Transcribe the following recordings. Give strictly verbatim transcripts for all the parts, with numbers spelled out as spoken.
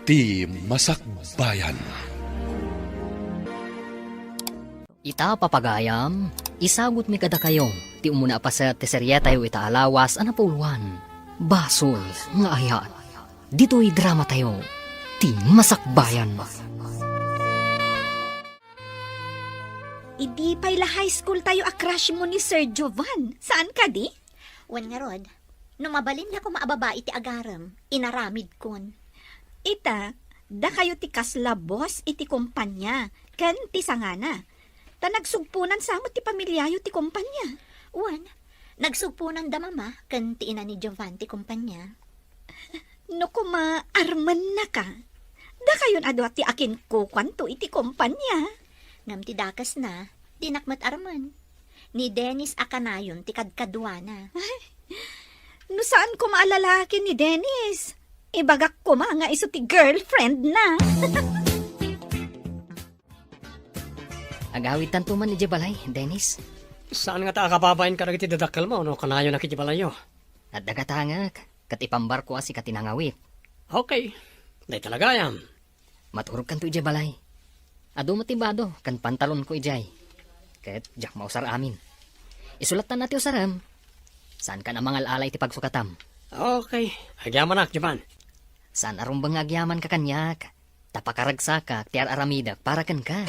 Ti Masakbayan. Ita, papagayam, isagutmi kadakayo ti umuna a paset ti serietayo ita a lawas a napuloan, Basol nga Ayat. Ditoy dramatayo, Ti Masakbayan. Idi pay la high school tayo a crush mo ni Sir Jovan, saan kadi? Wen ngarud, no mabalinna koma a babai ti agarem, inaramidkon. Ita, dakayo ti kasla boss iti kompania ken ti sangana. Ta nagsugponan sa met ti pamiliayo ti kompania. Wen, nagsugponan da mama ken ti ina ni Jovan ti kompania. No koma armenna ka, dakayon a dua ti akinkukuanto iti kompania. Ngem ti dakesna, dinak met armen. Ni Dennis a kanayon ti kadkaduana. No saan koma a lalaki ni Dennis, ibagak koma nga isu ti girlfriend na. Agawidtanto man idiay balay, Dennis. Saan ngata a kababain kadagiti dadakkelmo no kanayonak idiay balayyo? Adda gatangek, ket ipambarko a sika ti nangawit. Okay. Dayta la gayam. Maturogkanto idiay balay. Adu met ti bado ken pantalonko idiay. Ket diak mausar amin. Isu latta ti usarem. Saankan a mangal-ala iti pagsukatam. Okay. Agyamanak, Jovan. Saan a rumbeng nga agyamanka kaniak. Ta pakaragsakak ti ar-aramidek para kenka.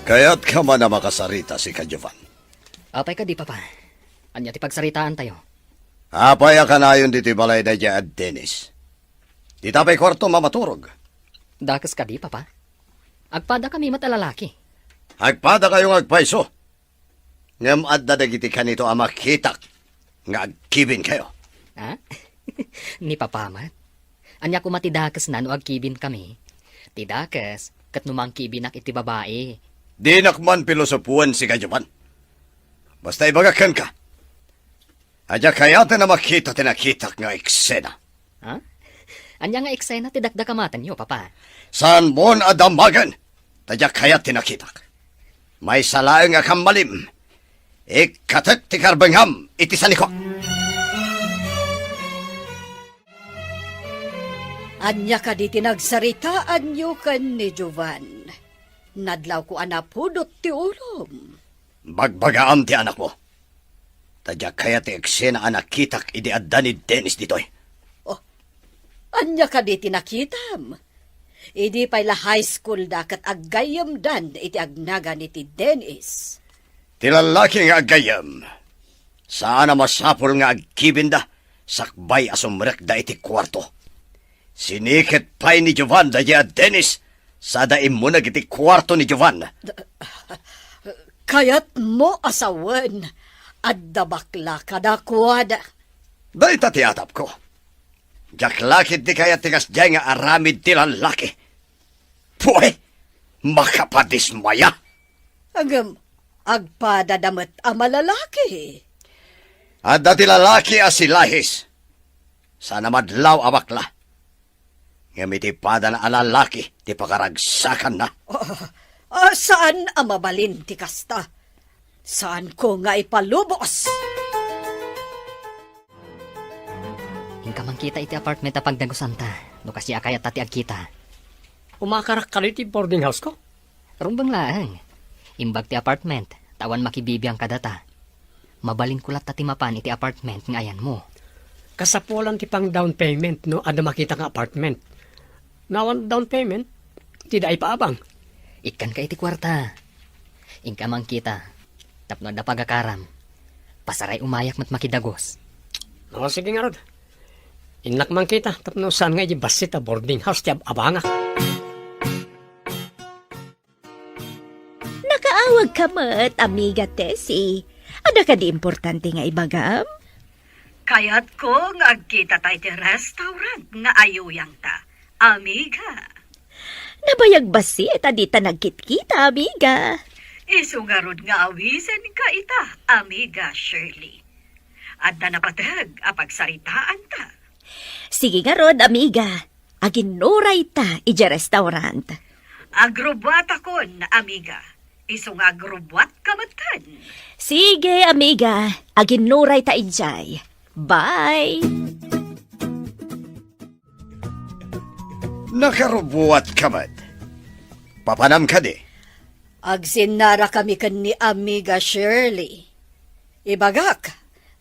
Kayatka man a makasarita, sika, Jovan? Apay kadi, Papa? Ania ti pagsaritaantayo? Apay a kanayon ditoy balay daydiay a Dennis? Dita pay kuartom a maturog? Dakes kadi, Papa? Agpadakami met a lalaki. Agpadakayo nga agpayso. Ngem adda dagiti kanito a makitak nga agkibinkayo. Ha? Ni Papa met? Ania koma ti dakesna no agkibinkami? Ti dakes, ket no mangkibinak iti babai. Dinak man pilosopoen, sika, Jovan. Basta ibagak kenka, a diak kayaten a makita ti nakitak nga eksena. Ha? Ania nga eksena ti dakdakamatenyo, Papa? Saanmon a damagen, ta diak kayat ti nakitak. Maysa laeng a kammalim, ikkatek ti karbengam iti sanikok. Ania kadi ti nagsaritaanyo ken ni Jovan? Nadlawko a napudot ti ulom. Bagbagaam ti anakmo. Ta diak kayat ti eksena a nakitak idi adda ni Dennis ditoy. Oh, ania kadi ti nakitam? Idi pay la high school da ket aggayyemdan iti agnagan iti Dennis. Ti lallaki nga aggayyem, saan a masapul nga agkibinda sakbay a sumrekda iti kuarto. Siniket pay ni Jovan daydiay a Dennis, sada immuneg iti kuarto ni Jovan. Kayatmo a sawen, adda bakla kadakuada. Dayta ti atapko. Diak la ketdi kayat ti kasdiay nga aramid ti lallaki. Puy! Makapadismaya! Ngem, agpadada met a malalaki. Adda ti lalaki a si Lahis. Saan a madlaw a bakla. Ngem iti padana a lalaki ti pakaragsakanna. Ah, ah, saan a mabalin ti kasta. Saanko nga ipalubos. Inka mangkita iti apartment a pagdagusanta, no kasdi a kayatta ti agkita. Umakarak kadi ti boarding house ko? Rumbeng laeng. Imbag ti apartment, ta awan makibibiang kadata. Mabalinko latta ti mapan iti apartment nga ayanmo. Kasapulan ti pang down payment no adda makita nga apartment. No awan down payment, ti da ipaabang. Ikkanka iti kuarta. Inka mangkita. Tapno adda pagakaram, pasaray umayak met makidagus. O, sige ngarud. Innak mangkita, tapno saan nga idiay bassit a boarding house ti ab-abangak. Nakaawagka met, Amiga Tessie. Adda kadi importante nga ibagam? Kayatko nga agkitata iti restaurant nga ayuyangta, Amiga. Nabayag bassit a dita nagkitkita, Amiga. Isu ngarud nga awisenka ita, Amiga Shirley. Adda napateg a pagsaritaanta. Sige ngarud, Amiga. Aginnurayta idiay restaurant. Agrubbuatakon, Amiga. Isu nga agrubbuatka metten. Sige, Amiga. Aginnurayta idiay. Bye! Nakarubuatka met. Papanam kadi? Agsinnarakami ken ni Amiga Shirley. Ibagak,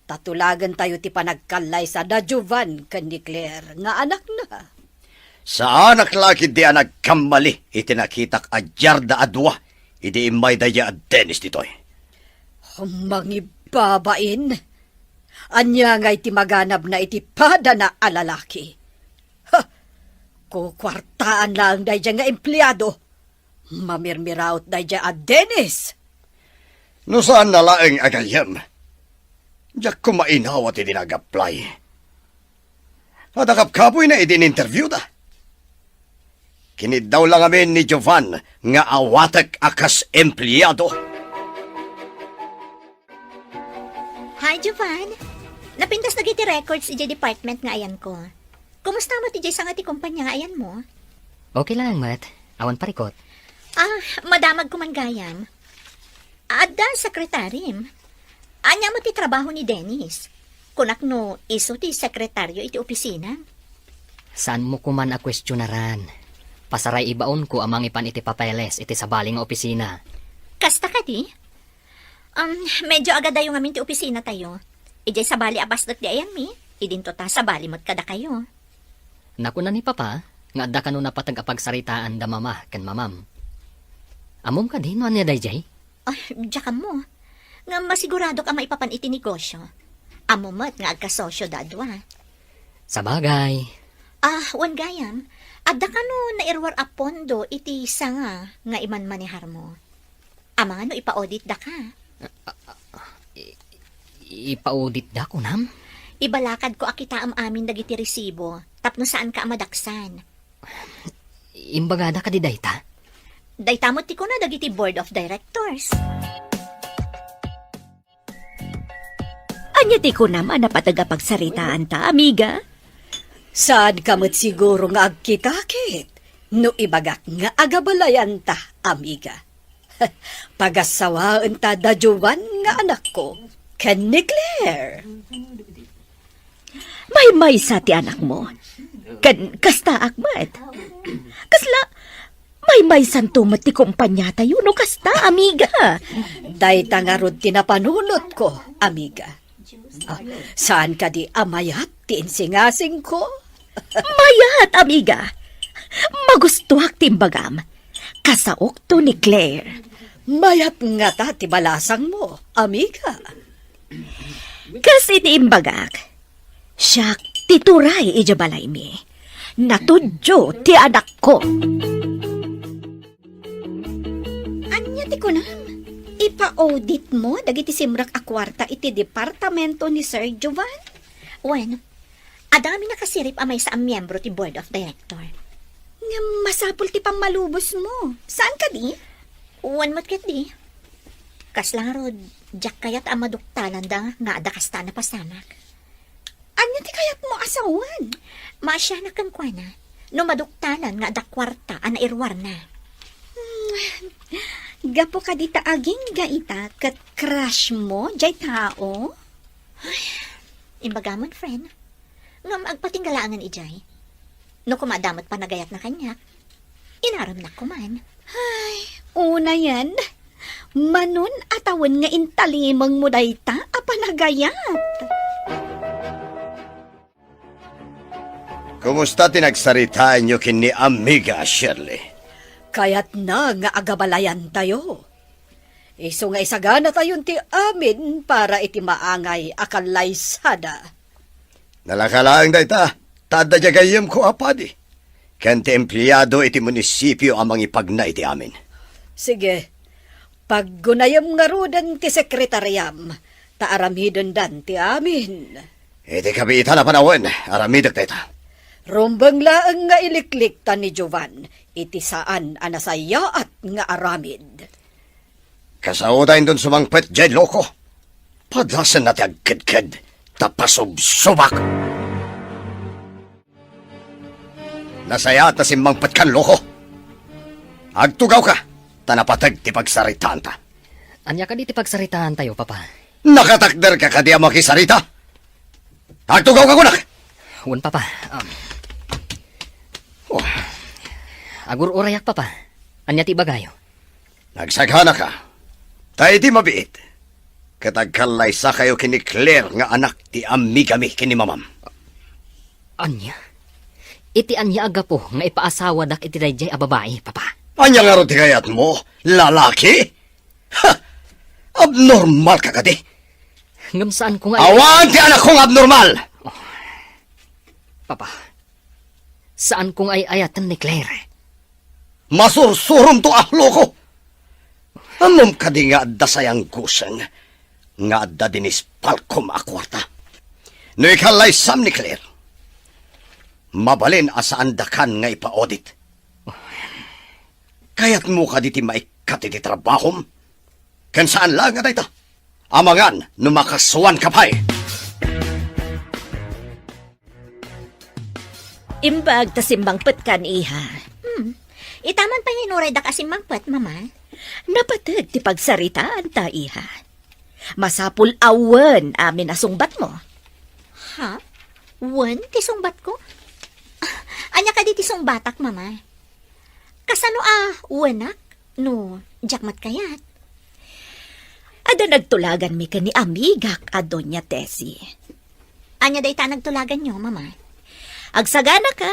ta tulagentayo ti panagkallaysa da Jovan ken ni Claire nga anakna. Saanak la ketdi a nagkammali iti nakitak a diarda a dua idi immay daydiay a Dennis ditoy. Mangibbabain! Ania ngay ti maganabna iti padana a lalaki? Ha! Kukuartaan laeng daydiay nga empleado. Mamirmiraot daydiay a Dennis! No saanna laeng a gayyem, diak koma inawat idi nag-apply. Adda kapkapoyna idi in-interviewda. Kiniddaw la ngamin ni Jovan nga awatek a kas empleado. Hi, Jovan. Napintas dagiti records idiay department nga ayanko. Kumusta met idiay sanga ti kompania nga ayanmo? Okay laeng met. Awan parikut. Ah, madamagko man gayam. Adda sekretarim. Ania met ti trabaho ni Dennis? Kunak no isu ti sekretario iti opisina. Saanmo koman a kuestionaran. Pasaray ibaonko a mangipan iti papeles iti sabali nga opisina. Kasta kadi? Um, medyo agadayo ngamin ti opisinatayo. Idiay sabali a pasdek ti ayanmi, idinto ta sabali met kadakayo. Nakuna ni Papa nga adda kano napateg a pagsaritaan da Mama ken Mamam. Ammom kadi no ania daydiay? Ay, diak ammo. Ngem masiguradok a maipapan iti negosio. Ammo met nga agkasosio da a dua. Sabagay. Ah, wen gayam, adda kano nairuar a pondo iti sanga nga imanmaneharmo? Amangan no ipa-audit daka. I-, ipa-audit da, kunam? Ibalakadko a kitaem amin dagiti resibo tapno saanka a madaksan. Imbagada kadi dayta? Dayta met ti kuna dagiti board of directors. Ania ti kunam a napateg a pagsaritaanta, amiga? Saanka met siguro nga agkitakit no ibagak nga agabalayanta, amiga. Pagassawaenta da Jovan nga anakko ken ni Claire. Maymaysa ti anakmo. Ken kastaak met. Kasla, maymaysanto met ti kompaniatayo no kasta, amiga. Dayta ngarud ti napanunotko, amiga. Ah, saan kadi a mayat ti insingasingko? Mayat, amiga. Magustuak ti imbagam. Kasaokto ni Claire. Mayat ngata ti balasangmo, amiga. Kas iti imbagak, siak ti turay idiay balaymi. Natudyo ti anakko. Ania ti kunam? Ipa-auditmo dagiti simrek a kuarta iti departamento ni Sir Jovan? Wen, adda ngamin nakasirib a maysa a miembro ti board of director. Ngem masapul ti pammalubosmo. Saan kadi? Wen met ketdi. Kasla ngarud, diak kayat a maduktalanda nga adda kasta a napasamak. Ania ti kayatmo a sawen? Maasianak kenkuana no maduktalan nga adda kuarta a nairuarna. Hmm, gapu kadi ta agingga ita ket crushmo diay tao? Ay, imbagamen, friend. Ngem agpatingga laengen idiay. No koma adda met panagayatna kaniak, inaremnak koman. Ay, unayen, manon a tawen nga intalimengmo dayta a panagayat. Kumusta ti nagsaritaenyo ken ni Amiga Shirley? Kayatna nga agabalayantayo. Isu nga isaganatayon ti amin para iti maangay a kallaysada. Nalaka laeng dayta, ta adda diay gayyemko a padi, ken ti empleado iti munisipio a mangipagna iti amin. Sige, paggunayem ngaruden ti sekretariam, ta aramidendan ti amin. Iti kabiitan a panawen, aramidek dayta. Rumbeng laeng nga iliklikta ni Jovan iti saan a nasayaat nga aramid. Kasaoda inton sumangpet diay loko. Padasenna ti agkedked, ta pasubsubak. Nasayaat a simmangpet kan loko. Agtugawka, ta napateg ti pagsaritaanta. Ania kadi ti pagsaritaantayo, Papa? Nakatakderka kadi a makisarita? Agtugawka kunak! Wen, Papa. Um. Oh. Agur-urayak, Papa. Ania ti ibagayo? Nagsaganaka. Ta idi mabiit, ket agkallaysakayo ken ni Claire nga anak ti amigami ken ni mamam. Ania? Iti ania a gapu nga ipaasawadak iti daydiay a babai, Papa? Ania ngarud ti kayatmo? Lalaki? Ha! Abnormal ka kadi? Ngem saanko nga ay- Awan ti anakko nga abnormal! Papa, saanko nga ay-ayaten ni Claire. Masursurom to a loko! Ammom kadi nga adda sayanggosen nga adda dinispalkom a kuarta? No ikallaysam ni Claire, mabalin a saandakan nga ipa-audit. Kayatmo kadi ti maikkat iti trabahom? Ken saan laeng a dayta. Amangan no makasuanka pay. Imbag ta simmangpetkan, iha. Hmm. Ita man pay nga inuraydak a simmangpet, Mama. Napateg ti pagsaritaanta, iha. Masapul a wen amin a sungbatmo. Ha? Wen ti sungbatko? Ania kadi ti sungbatak, Mama? Kasano a wenak no diak met kayat? Adda nagtulaganmi ken ni amigak a Doña Tessie. Ania dayta a nagtulaganyo, Mama? Agsaganaka,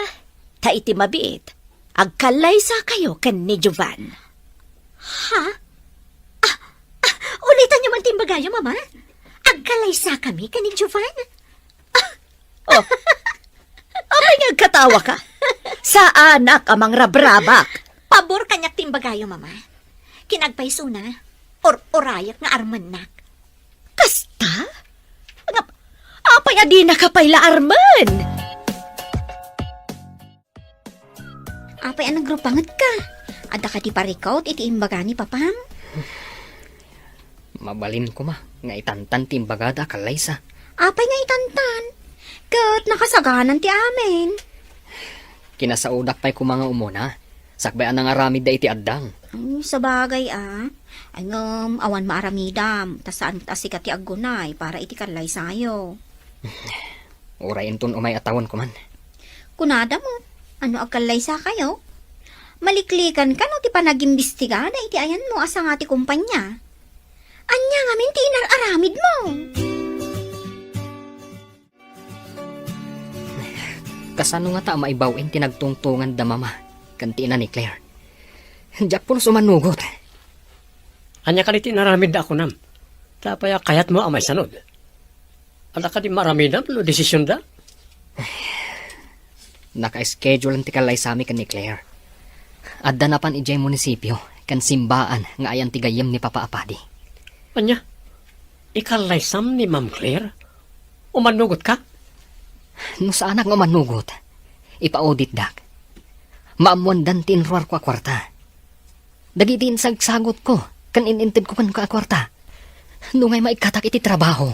ta iti mabiit, agkallaysakayo ken ni Jovan. Ha? Ah, ah, ulitanyo man ti imbagayo, Mama? Agkallaysakami ken ni Jovan? Oh. Apay nga agkatawaka? Saanak a mangrabrabak. Pabor kaniak ti imbagayo, Mama. Kinagpaysona, ur-urayak nga armennak. Kasta? Nga, apay a dinaka pay la armen? Apay a nagrupangetka? Adda kadi parikut iti imbaga ni Papam? Mabalin koma nga itantan ti imbagada a kallaysa. Apay nga itantan? Ket nakasaganan ti amin. Kinasaodak pay koma nga umuna, sakbay a nangaramidda iti addang. Ay, sabagay, a. Ay, ngem, awan maaramidam, ta saan met a sika ti aggunay para iti kallaysayo. Uray inton umay a tawen koman. Kunada met, ano agkallaysakayo? Maliklikan kano ti panagimbistigada iti ayanmo a sanga ti kumpanya? Ania ngamin ti inar-aramidmo? Kasano ngata a maibaw-in ti nagtungtonganda Mama ken ti ina ni Claire? Diak pulos umanugot. Ania kadi ti inaramidda a kunam? Ta apay a kayatmo a maisanod? Adda kadi maaramidam no desisionda? Naka-schedule ti kallaysami ken ni Claire. Adda napan idiay munisipio ken simbaan nga ayan ti gayyem ni Papa a Padi. Ania? Ikallaysam ni Ma'am Claire? Umanugotka? No saanak nga umanugot, ipa-auditdak. Maammoandan ti inruarko a kuarta. Dagiti insagsagutko ken in-intedko kenka a kuarta, nungay maikkatak iti trabaho.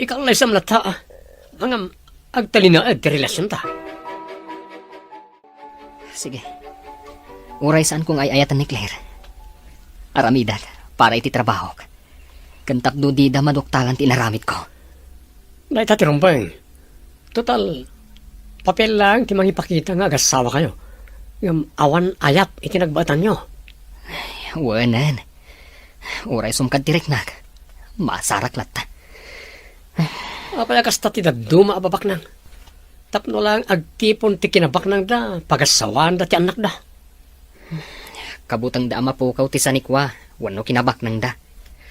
Ikallaysam latta, a. Ngem, agtalinaed ti relasionta. Sige. Uray saanko nga ay-ayaten ni Claire, aramidak para iti trabahok. Ken tapno dida maduktalan ti inaramidko. Dayta ti rumbeng. Total, papel laeng ti mangipakita nga agassawakayo. Ngem awan ayat iti nagbaetanyo. Ay, wenen. Uray sumkad ti riknak, maasarak latta. Apay a kasta ti dadduma a babaknang? Tapno laeng agtipon ti kinabaknangda, pagassawaanda ti annakda. Kabutengda a mapukaw ti sanikua wenno kinabaknangda.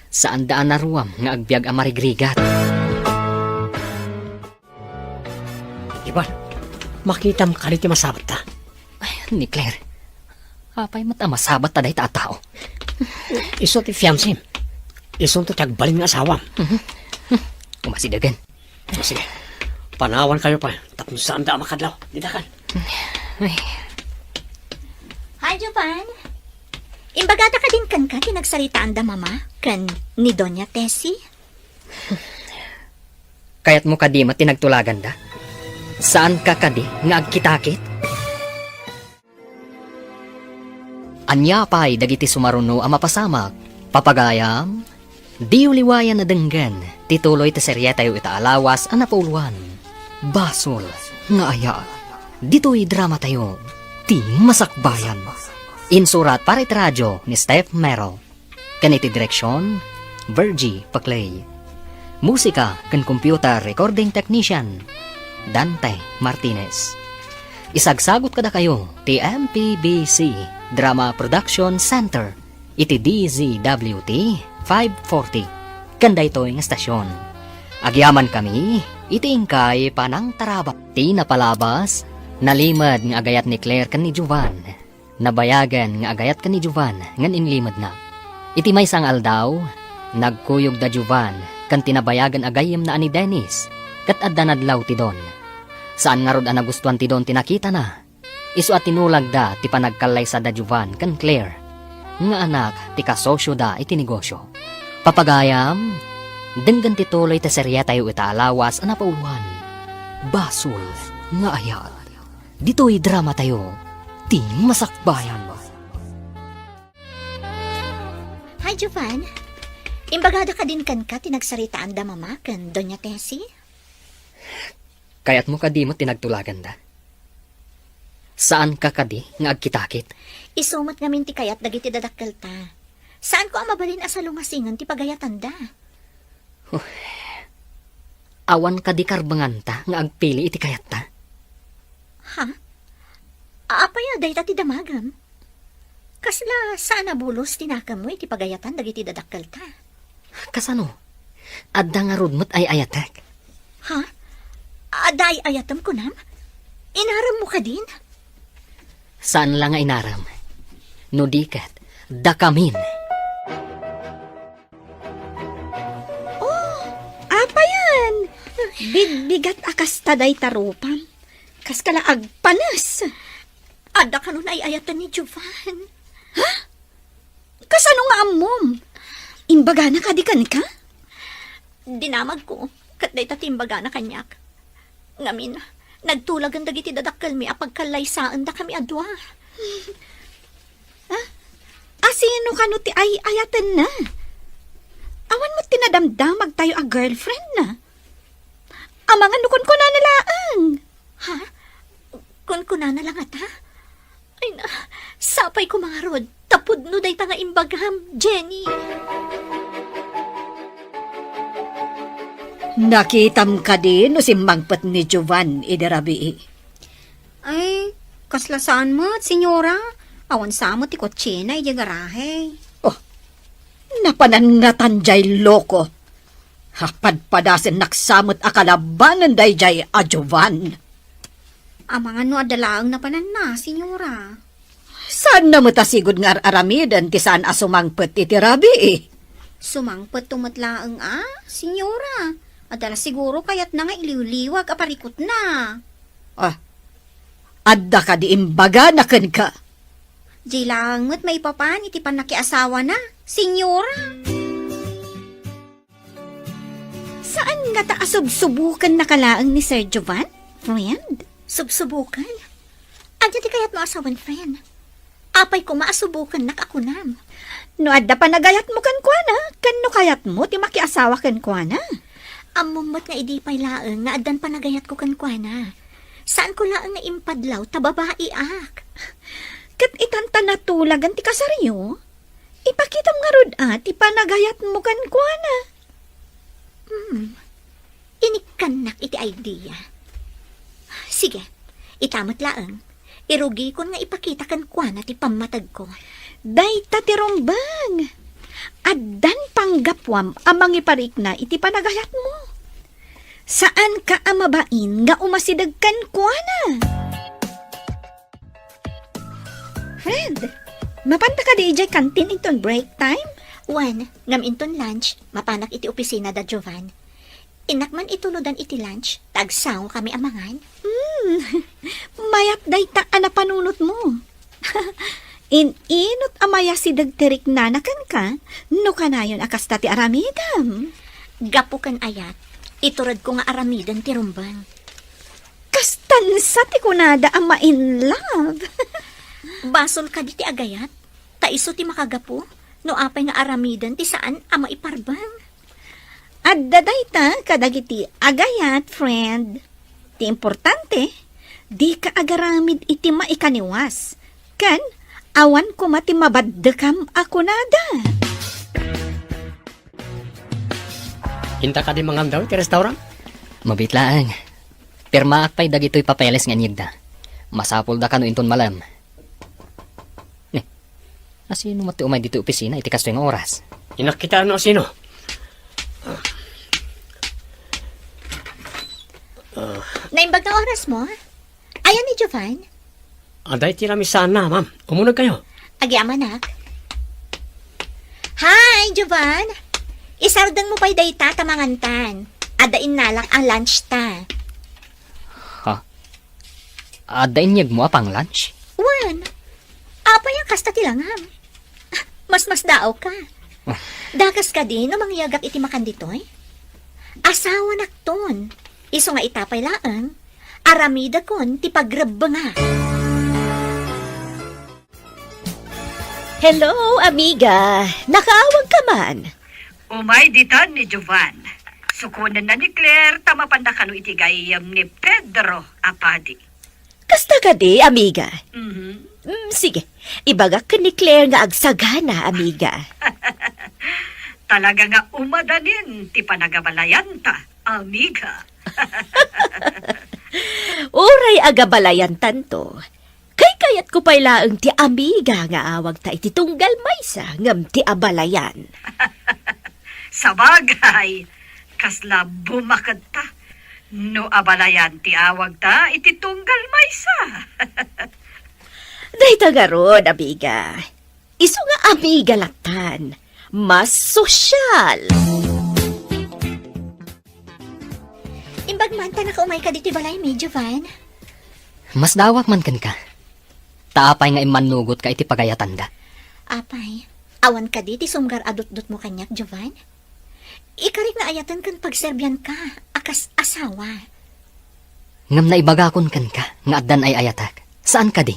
Saanda a naruam nga agbiag a marigrigat. Iban, makitam kadi ti masabatta? Ay, ni Claire, apay met a masabatta dayta a tao? Isu ti fiancem. Isunto ti agbalin nga asawam. Mhm. Umasidegen. O, sige. Panawankayo pay, tapno saanda a makadlaw. Didakan. Ay. Hi, Jovan. Imbagata kadin kenka ti nagsaritaanda Mama ken ni Doña Tessie? Kayatmo kadi met ti nagtulaganda? Saanka kadi nga agkitakit? Ania pay dagiti sumaruno a mapasamak? Papagayam, diyo liwayan a denggen ti tuloy ti serietayo ita a lawas a napauluan, Basol nga Ayat. Ditoy dramatayo, Ti Masakbayan. Insurat para iti radyo ni Steph Mero. Ken iti direksion, Virgie Paclay. Musika ken computer recording technician, Dante Martinez. Isagsagut kadakayo ti M P B C Drama Production Center iti D Z W T five forty. Ken daytoy nga estasion, agyamankami iti inkay panangtarabay. Ti napalabas, nalimed nga agayat ni Claire ken ni Jovan. Nabayagen nga agayat ken ni Jovan ngem inlimedna. Iti maysa nga aldaw, nagkuyog da Jovan ken ti nabayagen a gayyemna a ni Dennis, ket adda nadlaw ti Don. Saan ngarud a nagustuan ti Don ti nakitana. Isu a tinulagda ti panagkallaysa da Jovan ken Claire, nga anak ti kasosioda iti negosio. Papagayam, denggen ti tuloy ti serietayo ita a lawas a napauloan, Basol nga Ayat. Ditoy dramatayo, Ti Masakbayan. Hi, Jovan. Imbagada kadin kenka ti nagsaritaanda Mama ken Doña Tessie? Kayatmo kadi met ti nagtulaganda? Saanka kadi nga agkitakit? Isu met ngamin ti kayat dagiti dadakkelta. Saanko a mabalin a salungasingen ti pagayatanda. Huh. Awan kadi karbenganta nga agpili iti kayatta? Ha? Apay a dayta ti damagem? Kasla saan a bulos ti nakemmo iti pagayatan dagiti dadakkelta? Kasano? Adda ngarud met ay-ayatek. Ha? Adda ay-ayatem kunam? Inaremmo kadin? Saan la nga inarem. No di ket, dakamin. Oh, apayan? Bigbigat a kasta dayta rupam. Kaska la agpanes. Adda kano naay-ayatan ni Jovan. Ha? Kasano nga ammom? Imbagana kadi kenka? Dinamagko, ket dayta ti imbagana kaniak. Ngamin, nagtulagan dagiti dadakkelmi a pagkallaysaendakami a dua. Ah? Asino kano ti ay-ayatenna? Awan met ti nadamdamagtayo a girlfriendna. Amangan no kunkunana laeng. Ha? Kunkunana la ngata? Ay na, sapay ko mangarud, ta pudno dayta nga imbagam, Jenny. Nakitam kadi no simmangpet ni Jovan idi rabii? Ay, kasla saan met, senyora. Awan sa met ti kotsena idiay garahe. Oh, napanan ngatan jay loko. Ha, padpadasennak sa met a kalabanen dayjay a Jovan. Amangan no adda laeng napananna, senyora. Saanna met a sigud nga ar-aramiden ti saan a sumangpet iti rabii? Sumangpetto met laeng a, senyora. Adda la siguro kayatna nga iliwliwag a parikutna. Ah, adda kadi imbagana kenka? Jay laeng met maipapan iti pannakiasawana, senyora. Saan ngata a subsubukennaka laeng ni Sir Jovan, friend? Subsubuken? Ania ti kayatmo a sawen, friend? Apay koma a subukennak a kunam? No adda panagayatmo kenkuana, ken no kayatmo ti makiasawa kenkuana. Ammom met nga idi pay laeng nga addan panagayatko kenkuana. Saanko laeng nga impadlaw ta babaiak. Ket itan ta natulagan ti kasaryo, ipakitam ngarud a ti panagayatmo kenkuana. Hmm. Inikkannak iti idea. Sige, ita met laeng. Irugikon nga ipakita kenkuana ti pammategko. Dayta ti rumbeng. Addan panggapuam a mangiparikna iti panagayatmo. Saanka a mabain nga umasideg kenkuana. Friend, mapanta kadi idiay kantin inton break time? Wen, ngem inton lunch, mapanak iti opisina da Jovan. Innak man itulodan iti lunch, ta agsangokami a mangan. Hmm, mayat dayta a napanunotmo. In-inot a mayasideg ti riknana kenka, no kanayon a kasta ti aramidem. Gapu ken ayat, ituredko nga aramiden ti rumbeng. Kastan sa ti kunada a ma-in love. Basol kadi ti agayat, ta isu ti makagapu no apay nga aramiden ti saan a maiparbeng. Adda dayta kadagiti agayat, friend. Ti importante, Dika agaramid iti maikaniwas, ken awan koma ti mabaddekam a kunada. Inta kadi mangan daw iti restaurant? Mabiit laeng. Pirmaak pay dagitoy papeles nga inyegda. Masapulda kano inton malem. Eh, asino met ti umay ditoy opisina iti kastoy nga oras? Inakkitaan no asino. Naimbag nga oras mo? Ayan ni Jovan? Adda iti lamisaanna, ma'am. Umuneg kayo. Agyamanak. Hi, Jovan! Isardeng mo pay dayta ta mangantan. Adda innalak ang lunch ta. Ha? Adda inyegmo a pang-lunch? Wen. Apay a kasta ti langam? Masmasdaaw ka. Ah. Dakas kadi no mangyegak iti makan ditoy? Asawanakton. Isu nga ita pay laeng, aramidakon ti pagrebbenga. Hello, amiga. Nakaawag ka man? Umay ditan ni Jovan. Sukonenna ni Claire ta mapanda kano iti gayyem ni Pedro a padi. Kasta kadi, amiga? Mhm. Mm, sige, ibagak ken ni Claire nga agsagana, amiga. Talaga nga umadanin ti panagabalayanta, amiga. Uray agabalayantanto, kaykayatko pay laeng ti amiga nga awagta iti tunggal maysa ngem ti abalayan. Sabagay, kasla bumaketta no abalayan ti awagta iti tunggal maysa. Dayta ngarud, amiga. Isu nga amiga lattan. Mas sosyal. Imbag man ta nakaumay ka ditoy balaymi, Jovan. Masdaawak man kenka. Ta apay nga immannugotka iti pagayatanda? Apay, awan kadi ti sumgar a dutdotmo kaniak, Jovan? Ikarik nga ayaten ken pagserbianka a kas asawa. Ngem naibagakon kenka nga addan ay-ayatek. Saan kadi?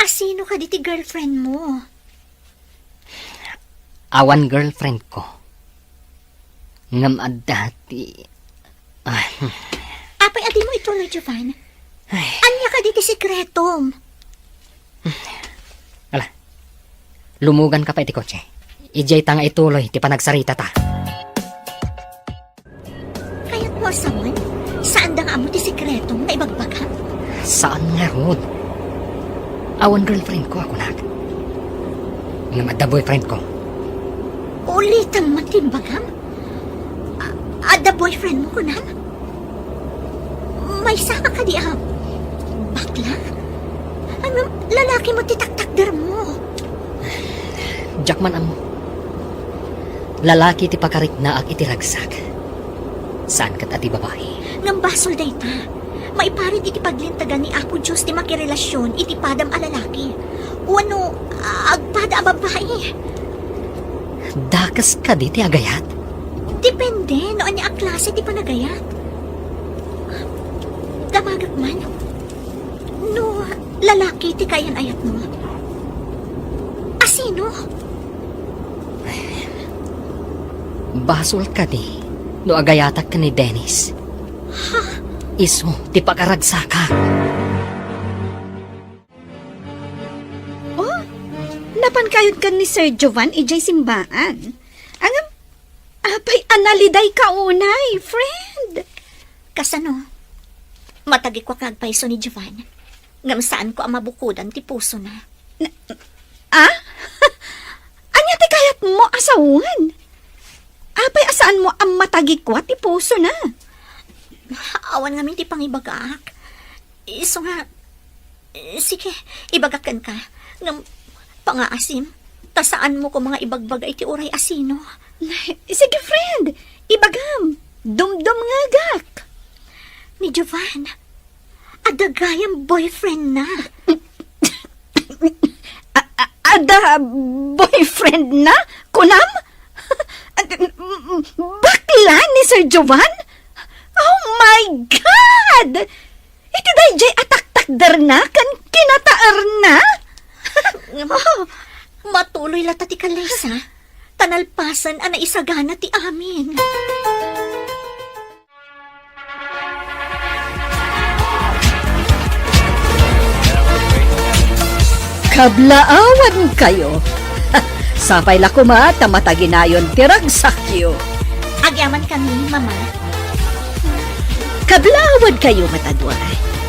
Asino kadi ti girlfriend mo? Awan girlfriend ko. Ngem adda ti, ah, hmm. Apay a dimo ituloy, Jovan? Ay. Ania kadi ti sekretom? Ala, lumuganka pay iti kotse. Idiay ta nga ituloy ti panagsaritata. Kayatmo a sawen, saanda nga ammo ti sekretom nga ibagbagam? Saan ngarud. Awan girlfriend ko a kunak. Ngem adda boyfriend ko. Ulitem met ti imbagam? A-, adda boyfriend mo, kunam? Maysa ka kadi a bakla? Ngem lalaki met ti taktakdermo? Diak man ammo. Lalaki ti pakariknaak iti ragsak. Saan ket a ti babai. Ngem basol dayta. Maiparit iti paglintegan ni Apo Dios ti makirelasion iti padam a lalaki. Wenno, agpada a babai. Dakes kadi ti agayat? Depende no ania a klase ti panagayat. Damagek man. No lalaki ti kayan-ayatmo, asino? Basol kadi no agayatak ken ni Dennis? Ha? Isu ti pakaragsaka. Oh, napan kayod ken ni Sir Jovan idiay simbaan. Ngem, apay a naliday ka unay, friend? Kasano? Matagikuak nga agpayso ni Jovan. Ngem saanko a mabukodan ti pusona. Na, ah? Ania ti kayatmo a sawen? Apay a saanmo a matagikua ti pusona? Awan ngamin ti pangibagaak. Isu nga, eh, sige, ibagak kenka. Ngem, pangaasim, ta saanmo koma nga ibagbaga iti uray asino. Sige, friend, ibagam. Dumdumngegak. Ni Jovan, adda gayam boyfriend na. A-, a-, adda boyfriend na? Kunam? Bakla ni Sir Jovan? Oh my God! Iti daydiay a taktakderna ken kinataerna? Oh, matuloy latta ti kallaysa, ta nalpasen a naisagana ti amin. Kablaawan kayo. Sapay la koma ta mataginayon ti ragsakyo. Agyaman kami, Mama. Kablaawan kayo, matadua.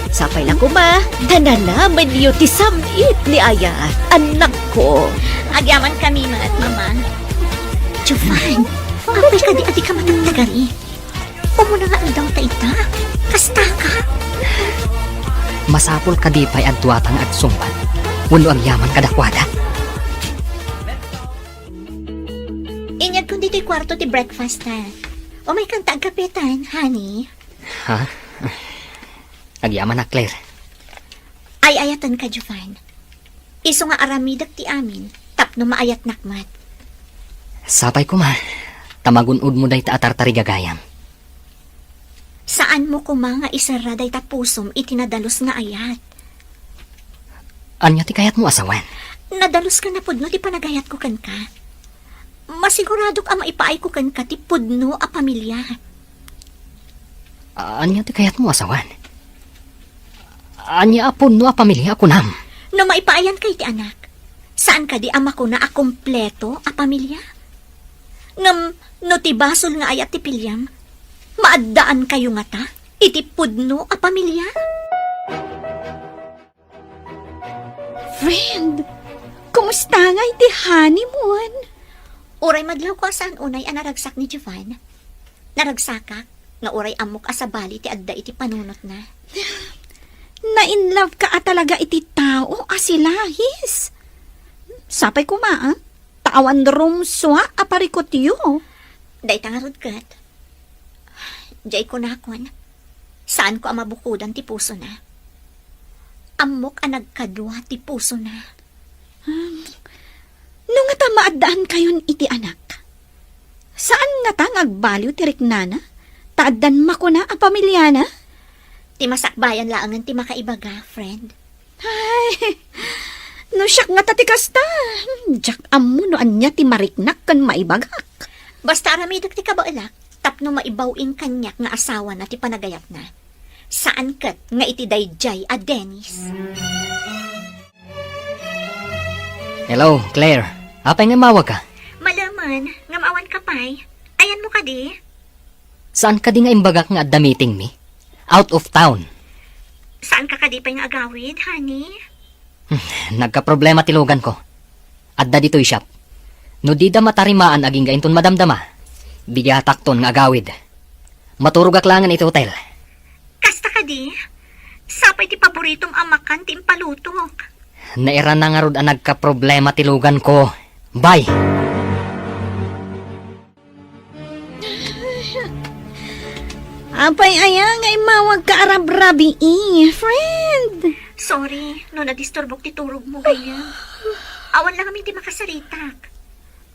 Sapay la koma ta nanamenyo ti sam-it ni Ayat, annakko. Agyaman kami met, Mama. Jovan, apay kadi a dika matagtagari? Umuna nga aldaw ta ita. Kasta ka. Masapul kadi pay a duata nga agsungbat wenno agyaman kadakuada? Inyegkon ditoy kuarto ti breakfast, ha. Umaykan ta agkapetan, honey. Ha? Agyaman a, Claire. Ay-ayatenka, Jovan. Isu nga aramidek ti amin tapno maayatnak met. Sapay koma, ta magun-odmo dayta a tartarigagayam. Saanmo koma nga iserra dayta pusom iti nadalus nga ayat. Ania ti kayatmo a sawen? Nadalus ken napudno ti panagayatko kenka. Masiguradok a maipaayko kenka ti pudno a pamilia. Ania ti kayatmo a sawen? Ania a pudno a pamilia a kunam? No maipaayanka iti anak, saan kadi a makuna a kompleto a pamilia? Ngem no ti basol nga ayat ti piliam, maaddaankayo ngata iti pudno a pamilia? Friend, kumusta nga iti honeymoon? Uray madlawko a saan unay a naragsak ni Jovan. Naragsakak nga uray ammok a sabali ti adda iti panunotna. Na-in love ka a talaga iti tao a si Lahis. Sapay koma, ah, ta awan rumsua a parikutyo. Dayta ngarud ket, diay kunakon, saanko a mabukodan ti pusona. Ammok a nagkadua ti pusona. Hmm. No ngata maaddaankayon iti anak, saan ngata nga agbaliw ti riknana, ta addan makuna a pamiliana? Ti masakbayan laengen ti makaibaga, friend. Ay, no siak ngata ti kasta, diak ammo no ania ti mariknak ken maibagak. Basta aramidek ti kabaelak tapno maibaw-in kaniak nga asawana ti panagayatna. Saan ket nga iti daydiay a Dennis. Hello, Claire. Apay nga immawagka? Malemen, ngem awanka pay. Ayanmo kadi? Saan kadi nga imbagak nga adda meetingmi? Out of town. Saanka kadi pay nga agawid, honey? Hmm, nagkaproblema ti luganko. Adda ditoy shop. No dida matarimaan agingga inton madamdama, bigatakton nga agawid. Maturogak laengen iti hotel. Kasta kadi? Sapay ti paboritom a makan ti impalutok. Nairana ngarud a nagkaproblema ti luganko. Bye! Apay aya nga immawagka a rabrabii, friend? Sorry, no nadisturbok ti turogmo, gayam. Awan la ngamin ti makasaritak.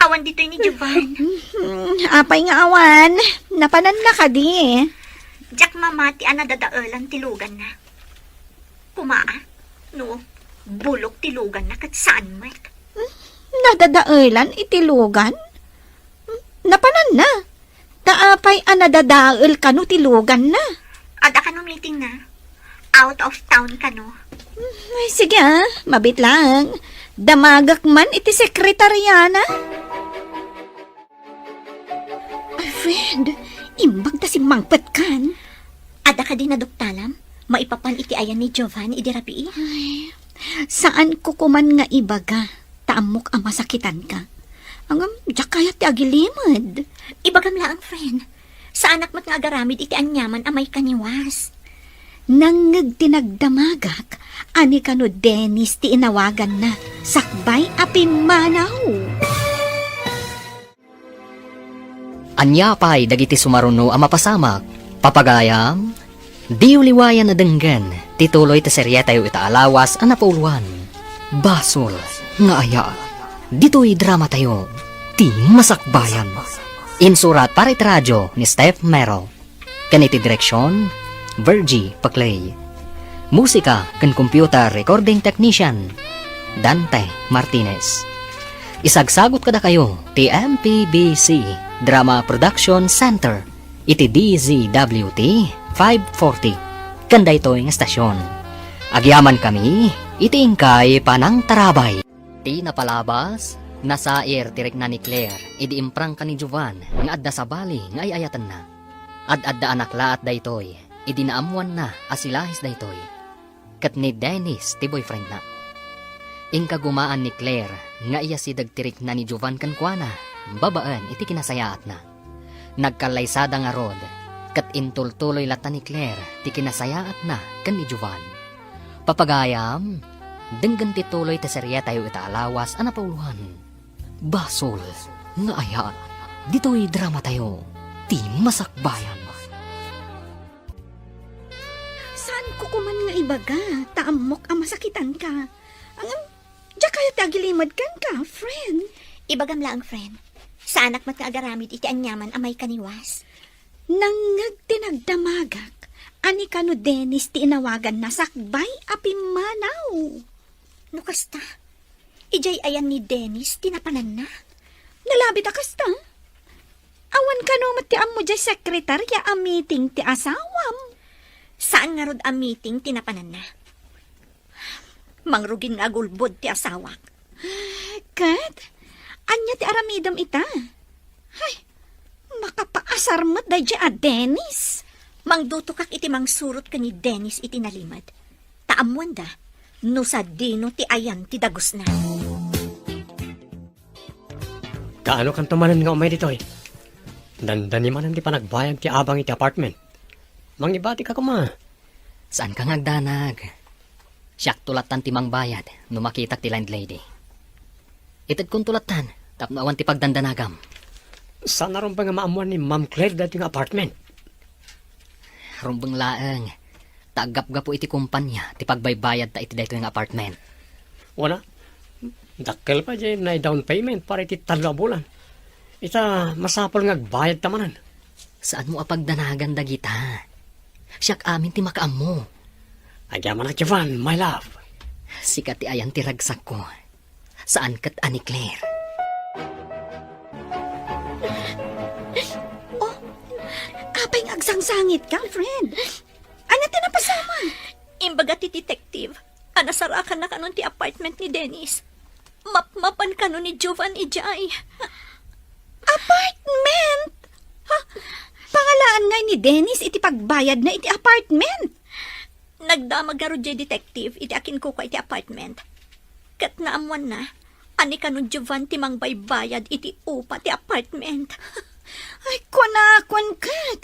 Awan ditoy ni Jovan. Hmm, apay nga awan? Napananna kadi? Diak mamati a nadadaelan ti luganna. Koma, no, bulok ti luganna ket saan met. Hmm, nadadaelan iti lugan? Hmm, napananna? Ta apay a nadadael kano ti luganna? Adda kano meetingna? Out of town kano? Hmm, ay, sige, ah, mabiit laeng. Damagak man iti sekretariana. Ay, friend, imbag ta simmangpetkan. Adda kadi naduktalam? Maipapan iti ayan ni Jovan idi rabii? Ay, saanko koman nga ibaga, ta ammok a masakitanka. Ngem, diak kayat ti agilimed. Ibagam laeng, friend. Saanak met nga agaramid iti aniaman a maikaniwas. Nangngeg ti nagdamagak, a ni kano Dennis ti inawaganna, sakbay a pimmanaw. Ania pay dagiti sumaruno a mapasamak? Papagayam, diyo liwayan a denggen ti tuloy ti serietayo ita a lawas a napauluan, Basol nga Ayat. Ditoy dramatayo, Ti Masakbayan. Insurat para iti radio ni Steph Mero. Ken iti direksion, Virgie Paclay. Musika ken computer recording technician, Dante Martinez. Isagsagut kadakayo ti M P B C Drama Production Center iti D Z W T five forty ken daytoy nga estasion. Agyamankami iti inkay panangtarabay. Ti napalabas, nasair ti rikna ni Claire idi imprangka ni Jovan nga adda sabali nga ay-ayatenna. Ad-adda anak laat daytoy idi naammoanna a si Lahis daytoy, ket ni Dennis ti boyfriendna. Inkagumaan ni Claire nga iyasideg ti rikna ni Jovan kenkuana babaen iti kinasayaatna. Nagkallaysada ngarud, ket intultuloy latta ni Claire ti kinasayaatna ken ni Jovan. Papagayam, denggen ti tuloy ti serietayo ita a lawas a napauloan. Basol nga ayat, ditoy dramatayo, ti Masakbayan. Saanko koman nga ibaga, ta ammok a masakitanka. Ngem, diak kayat ti agilimad kenka, friend. Ibagam laeng, friend. Saanak met nga agaramid iti aniaman a maikaniwas. Nangngeg ti nagdamagak a ni kano Dennis ti inawaganna sakbay a pimmanaw. No kasta, idiay ayan ni Dennis ti napananna? Nalabit a kasta? Awan kano met ti ammo diay sekretarya a meeting ti asawam. Saan ngarud a meeting ti napananna? Mangrugin nga agulbod ti asawak. Ket, ania ti aramidem ita? Ay, makapaasar met daydiay a Dennis. Mangdutokak iti mangsurot ken ni Dennis iti nalimed. Ta ammoanda no sadino ti ayan ti dagusna. Kaano kanto manen nga umay ditoy? Dandani manen ti panagbayad ti abang iti apartment. Mangibatika koma. Saanka nga agdanag. Siakto lattan ti mangbayad no makitak ti landlady. Itedkonto lattan tapno awan ti pagdandanagam. Saan a rumbeng a maammoan ni Ma'am Claire daytoy nga apartment? Rumbeng laeng, ta aggapgapu iti kumpania ti pagbaybayadta iti daytoy nga apartment. Wana, dakkel pay diay na-down payment para iti tallo a bulan. Ita, masapul nga agbayadta manen. Saanmo a pagdanagan dagita. Siak amin ti makaammo. Agyamanak, Jovan, my love. Sika ti ayan ti ragsakko. Saan ket a ni Claire. Oh, apay nga agsangsangitka, friend? Ania ti napasamak? Imbaga ti detective a nasarakanna kanon ti apartment ni Dennis. Mapmapan kano ni Jovan idiay. Apartment? Ha? Pangalaan ngay ni Dennis iti pagbayadna iti apartment? Nagdamag ngarud diay detective iti akinkukua iti apartment. Ket naammoanna a ni kano Jovan ti mangbaybayad iti upa ti apartment. Ay, kunak, kunak.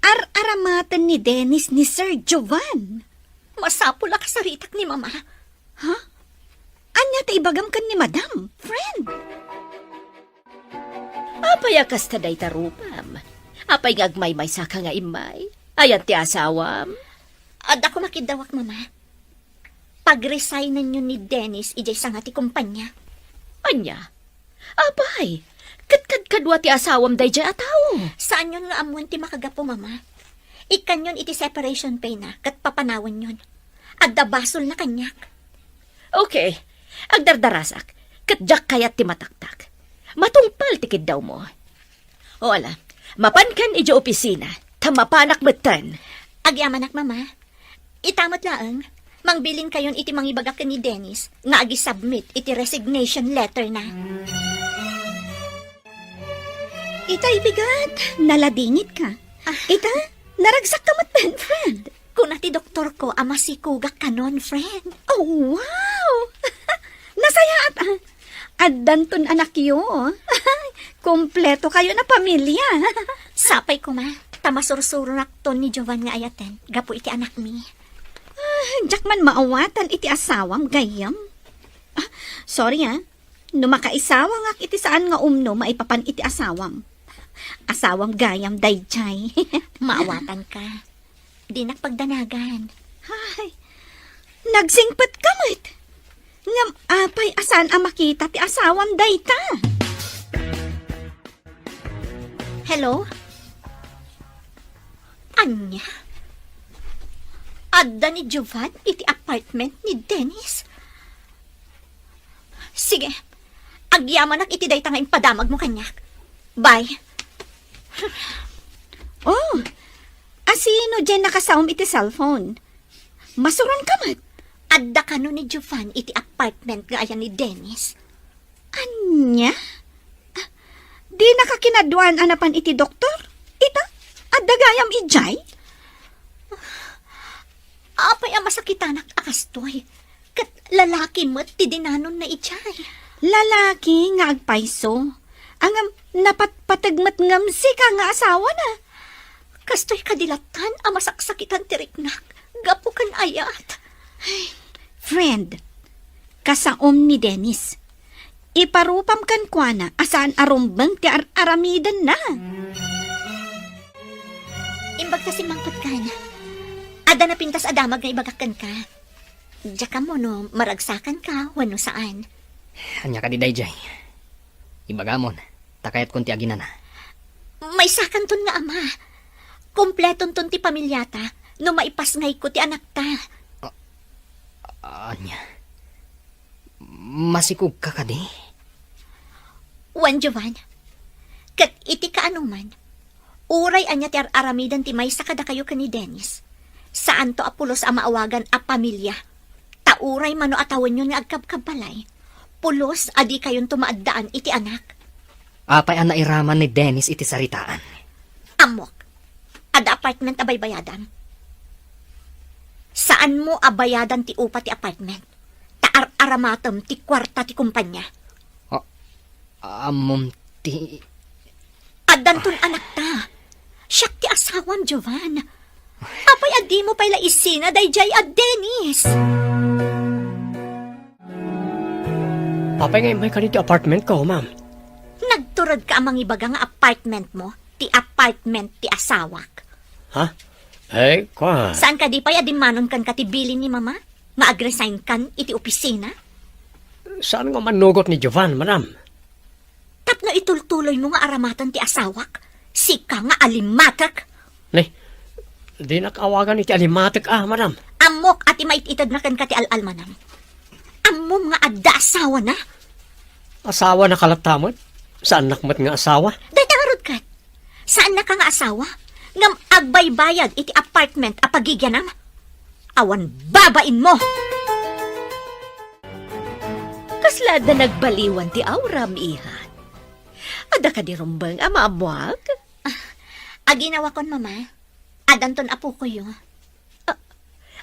Ar-aramaten ni Dennis ni Sir Jovan. Masapul a kasaritak ni Mama. Ha? Ania ti ibagam ken ni Madam, friend? Apay a kasta dayta rupam? Apay nga agmaymaysaka nga immay? Ayan ti asawam? Adda koma kiddawak, Mama. Pag-resignenyon ni Dennis idiay sanga ti kumpanya. Ania? Apay, ket kadkadua ti asawam daydiay a tao? Saanyon nga ammoen ti makagapu, Mama. Ikkanyon iti separation pay na ket papanawenyon. Adda basolna kaniak. Okay, agdardarasak, ket diak kayat ti mataktak. Matungpal ti kiddawmo. O ala, mapankan idiay opisina, ta mapanak metten. Agyamanak, Mama. Ita met laeng, mangbilinkayon iti mangibaga ken ni Dennis nga agi-submit iti resignation letter na. Itay bigat, naladingitka. Ah. Ita, naragsakka metten, friend. Kuna ti doktorko a masikogak kanon, friend. Oh, wow! Nasayaat, ah. Addanton anakyo. Kompleto kayon a pamilya. Sapay koma, ta masursuronakton ni Jovan nga ayaten gapu iti anakmi. Ah, diak man maawatan iti asawam, gayyem. Ah, sorry, ah. No makaisawangak iti saan nga umno maipapan iti asawam. Asawam gayam daydiay. Maawatanka. Dinak pagdanagan. Ay, nagsingpetka met. Ngem apay a saan a makita ti asawam dayta? Hello? Ania? Adda ni Jovan iti apartment ni Dennis? Sige, agyamanak iti dayta nga impadamagmo kaniak. Bye. Oh, asino diay nakasaom iti cellphone? Masuron ka met. Adda kano ni Jovan iti apartment nga ayan ni Dennis. Ania? Ah, dinaka kinaduan a napan iti doktor? Ita, adda gayam idiay? Apay a masakitanak a kastoy? Ket lalaki met ti dinanonna idiay. Lalaki nga agpayso. Ngem napatpateg met ngem sika nga asawana. Kastoy kadi lattan a masaksakitan ti riknak gapu ken ayat. Ay, friend, kasaom ni Dennis. Iparupam kenkuana a saan a rumbeng ti ar-aramidenna. Imbag ta simmangpet kan. Adda napintas a damag nga ibagak kenka. Diak ammo no maragsakanka wenno saan. Ania kadi daydiay? Ibagamon, ta kayatkon ti aginana. Maysakanton nga ama. Kompletonton ti pamiliata no maipasngayko ti anakta. A-, ania? Masikogka kadi? Wen, Jovan. Ket iti kaanoman, uray ania ti ar-aramiden ti maysa kadakayo ken ni Dennis, saanto a pulos a maawagan a pamilia. Ta uray mano a tawenyon nga agkabkabbalay, pulos a dikayonto maaddaan iti anak. Apay a nairaman ni Dennis iti saritaan? Ammok. Adda apartment a baybayadam. Saanmo a bayadan ti upa ti apartment. Ta ar-aramatem ti kuarta ti kumpanya. A-, ammom ti Addanton anakta. Siak ti asawam, Jovan. Apay a dimo pay la isina daydiay a Dennis? Apay nga immay kadi ti apartment ko, ma'am? Nagturedka a mangibaga nga apartment mo, ti apartment ti asawak. Ha? Ay, kwa. Saan kadi pay a dimmanon kenka ti bilin ni Mama nga agresign kan iti opisina? Saan nga mannugot ni Jovan, madam? Tapno itultuloymo nga aramatan ti asawak, sika nga alimatek. Ne, dinak awagan iti alimatek a, madam. Ammok a ti maited-itedna kenka ti al-almanam. Ammom nga adda asawana. Asawana ka latta met? Saannak met nga asawa? Dayta ngarud ket. Saannaka nga asawa, ngem agbaybayad iti apartment a pagigianam. Awan babainmo! Kasla adda nagbaliwan ti auram, iha? Adda kadi rumbeng a maammoak? Ah, aginawakon, Mama. Addanton apokoyo. Ah,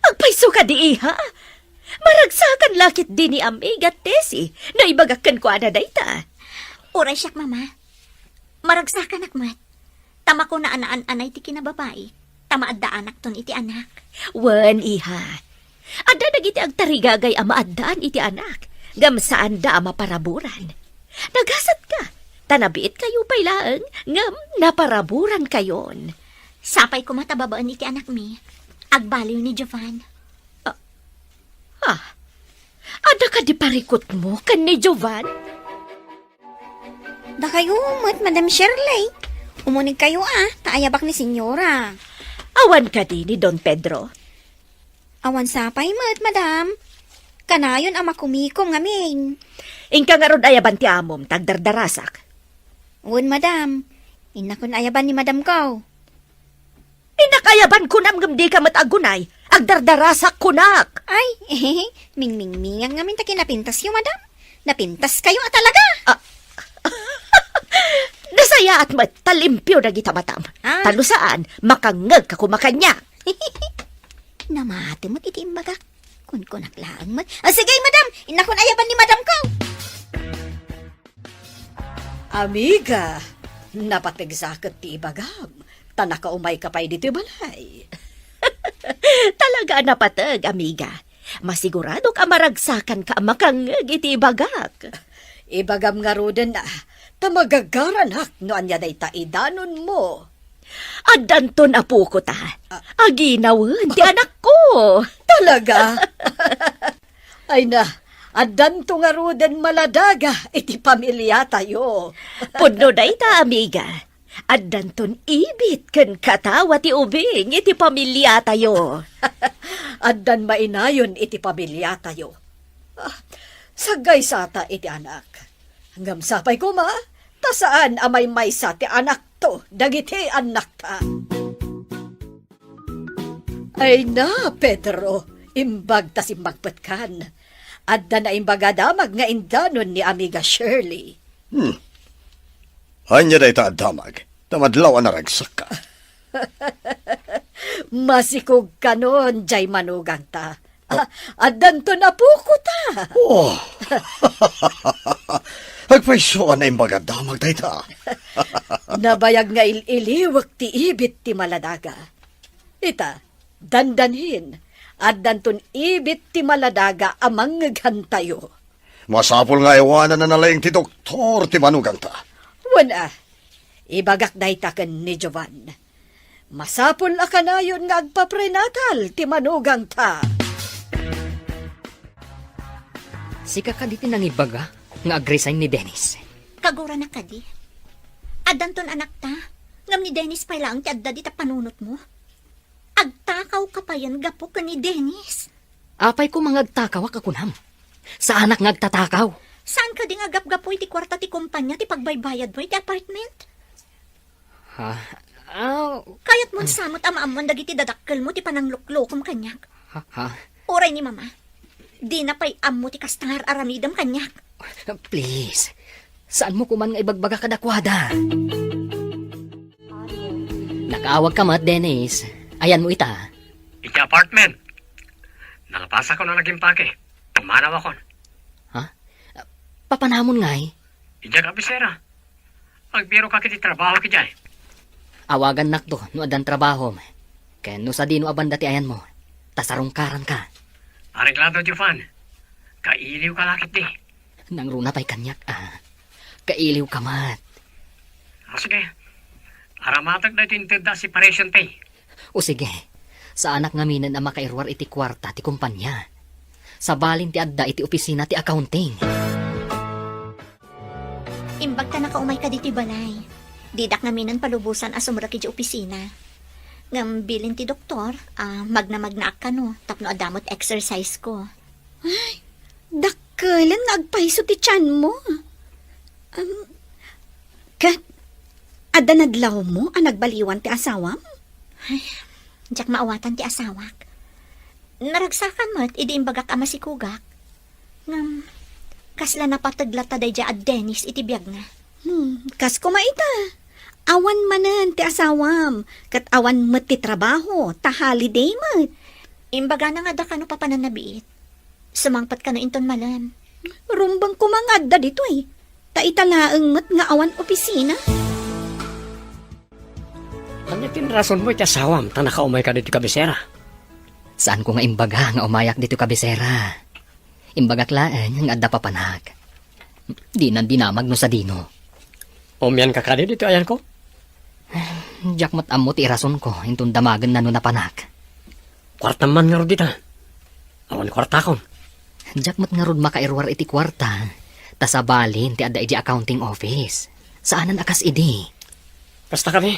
agpayso kadi, iha? Maragsakan la ketdi ni amiga Tessie no ibagak kenkuana dayta. Uray siak, Mama. Maragsakanak met. Ta makuna a naan-anay ti kinababai, ta maaddaanakton iti anak. Wen, iha. Adda dagiti agtarigagay a maaddaan iti anak, ngem saanda a maparaburan. Nagasatka, ta nabiitkayo pay laeng, ngem naparaburankayon. Sapay koma ta babaen iti anakmi, agbaliw ni Jovan. Ah, ah, adda kadi parikutmo ken ni Jovan? Dakayo met, Madam Shirley. Umunegkayo a, ta ayabak ni Senyora. Awan kadi ni Don Pedro? Awan sapay met, Madam. Kanayon a makumikom ngamin. Inka ngarud ayaban ti amom, ta agdardarasak. Wen, Madam. Innakon ayaban ni Madam ko. Innak ayaban kunam ngem dika met agunay. Agdardarasak kunak. Ay, mingmingmingan ngamin ta kinapintasyo, madam. Napintaskayo a talaga. Ah. Nasayaat met ta limpio dagita matam. Ah. Ta no saan, makangngegka koma kaniak. Namati met iti imbagak. Kunkunak laeng met. Ah, sige, madam. Innakon ayaban ni madam ko. Amiga, napateg sa ket ti ibagam, ta nakaumayka pay ditoy balay. Talaga a napateg, amiga. Masiguradok a maragsakanka a makangngeg iti ibagak. Ibagam ngaruden a, ta magagaranak no ania dayta idanonmo. Addanton apoko ta. Ah. Aginawen ti anakko. Talaga? Ay na, addanto ngaruden maladaga iti pamiliatayo. Pudno dayta, amiga. Addanton ibit ken katawa ti ubing iti pamiliatayo. Addan mainayon iti pamiliatayo. Ah, saggaysata iti anak. Ngem sapay koma, ta saan a maymaysa ti anakto dagiti annakta. Ay na, Pedro, Imbag ta simmagpetkan. Adda naimbag a damag nga indanon ni Amiga Shirley. Hmm. Ania dayta a damag? Ta madlaw a naragsakka. Masikog kanon, jay manugangta. Ah, addanton a puko ta. Oh. Agpayso a naimbag a damag dayta. Nabayag nga il-iliwek ti ibit ti maladaga. Ita, dandanhin, addanton ibit ti maladaga a mangngeghantayo. Masapul nga aywananna laeng ti doktor ti manugangta. Wen a, ibagak dayta ken ni Jovan. Masapul a kanayon nga agpaprenatal ti manugangta. Sika kadi ti nangibaga nga agresign ni Dennis? Kaguranak kadi. Addanton anakta, ngem ni Dennis pay laeng ti adda dita panunotmo. Agtakawka payen gapu ken ni Dennis. Apay koma nga agtakawak a kunam? Saanak nga agtatakaw. Saan kadi nga gapgapu iti kuarta ti kompania ti pagbaybayadmo iti apartment? Ha? Ah, kayatmon sa met a maammuan dagiti dadakkelmo ti panangluklokom kaniak. Ha? Ha? Uray ni Mama, dina pay ammo ti kasta nga ar-aramidem kaniak. Please, saanmo koman nga ibagbaga kadakuada. Nakaawagka met, Dennis. Ayanmo ita. Iti apartment. Nalapasakon a nagimpake. Pumanawakon. Ha? Papanamon ngay? Idiay kabisera. Agbiroka iti trabaho idiay. Awagannakto no addan trabahom. Ken no sadino a banda ti ayanmo, ta sarungkaranka. Areglado, Jovan. Kailiwka la ketdi. Nangruna pay kaniak a. Kailiwka met. O sige. Aramatek daytoy intedda a separation pay. O sige. Saanak ngaminen a makairuar iti kuarta ti kompania. Sabalin ti adda iti opisina ti accounting. Imbag ta nakaumayka ditoy balay. Didak ngaminen palubosan a sumrek idiay opisina. Ngem bilin ti doktor a magnamagnaak kano tapno adda met exercise ko. Ay, dakkelen nga agpayso ti tianmo. Am, ket, adda nadlawmo a nagbaliwan ti asawam? Ay, diak maawatan ti asawak. Naragsakan met idi imbagak a masikogak. Ngem, kasla napateg latta daydiay a Dennis iti biagna. Hmm, kas koma ita. Awan manen ti asawam, ket awan met ti trabaho, ta holiday met. Imbagana nga adda kano papananna biit. Sumangpet kano inton malem. Rumbeng koma nga adda ditoy, ta ita laeng met nga awan opisina. Ania ti rasonmo iti asawam ta nakaumayka ditoy kabisera? Saanko nga imbaga nga umayak ditoy kabisera. Imbagak laeng nga adda papanak. Dinan dinamag no sadino. Umianka kadi ditoy ayanko? Diak met ammo ti irasonko inton damagenna no napanak. Kuartam man ngarud dita. Awan kuartakon. Diak met ngarud makairuar iti kuarta, ta sabalin ti adda idiay accounting office. Saanen a kas idi. Kasta kadi?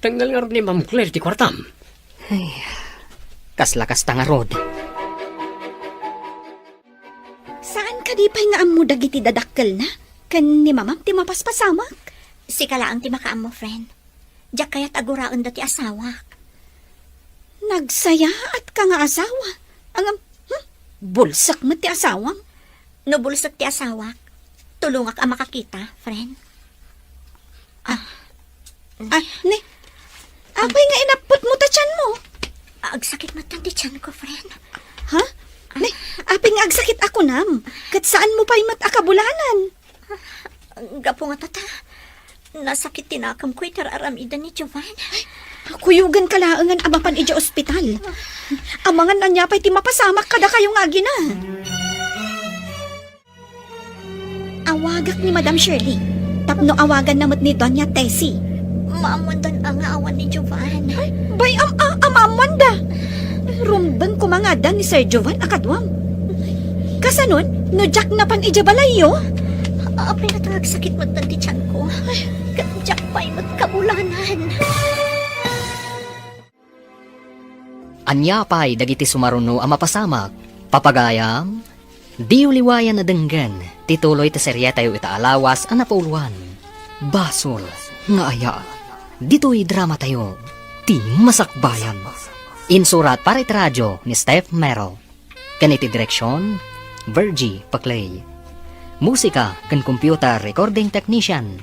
Tengngel ngarud ni Ma'am Claire ti kuartam. Ay, kasla kasta ngarud. Saan kadi pay nga ammo dagiti dadakkelna ken ni Mamam ti mapaspasamak? Sika laeng ti makaammo, friend. Diak kayat a guraenda ti asawak. Nagsayaatka nga asawa. Ngem, hmm? Bulsek met ti asawam. No bulsek ti asawak, tulongak a makakita, friend. Ah. Ah, ne. Apay nga inappetmo ta tianmo? Agsakit met ti tianko, friend. Ha? Ne, apay nga agsakit a kunam? Ket saanmo pay met a kabulanan? Gapu nga tata, nasakit ti nakemko iti ar-aramiden ni Jovan. Ay, kuyogenka laengen a mapan idiay ospital. Amangan ania pay ti mapasamak kadakayo nga agina. Awagak ni Madam Shirley, tapno awaganna met ni Doña Tessie. Maammoandan a nga awan ni Jovan. Ay, bay, am-, a-, amaammoanda. Rumbeng koma nga adda ni Sir Jovan a kaduam. Kasanon, no diak napan idiay balayyo? Apay nga ta agsakit met ti tianko. Ket diak pay met kabulanan. Ania pay dagiti sumaruno a mapasamak? Papagayam, diyo liwayan a denggen ti tuloy ti serietayo ita a lawas a napauluan, Basol nga Ayat. Ditoy dramatayo, ti Masakbayan. Insurat para iti radio ni Steph Merrill. Ken iti direksion, Virgie Paclay. Musika ken computer recording technician,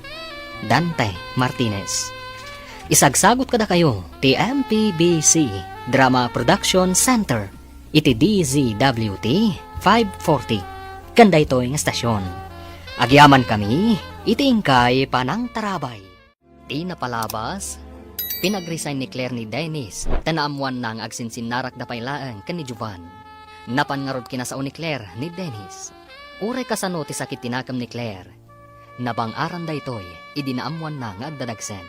Dante Martinez. Isagsagut kadakayo ti M P B C Drama Production Center iti D Z W T five forty ken daytoy nga estasion. Agyamankami iti inkay panangtarabay. Ti napalabas, pinag-resign ni Claire ni Dennis ta naammoanna nga agsinsinnarakda pay laeng ken ni Jovan. Napan ngarud kinasao ni Claire ni Dennis. Uray kasano ti sakit ti nakem ni Claire, nabang-aran daytoy idi naammoanna nga agdadagsen.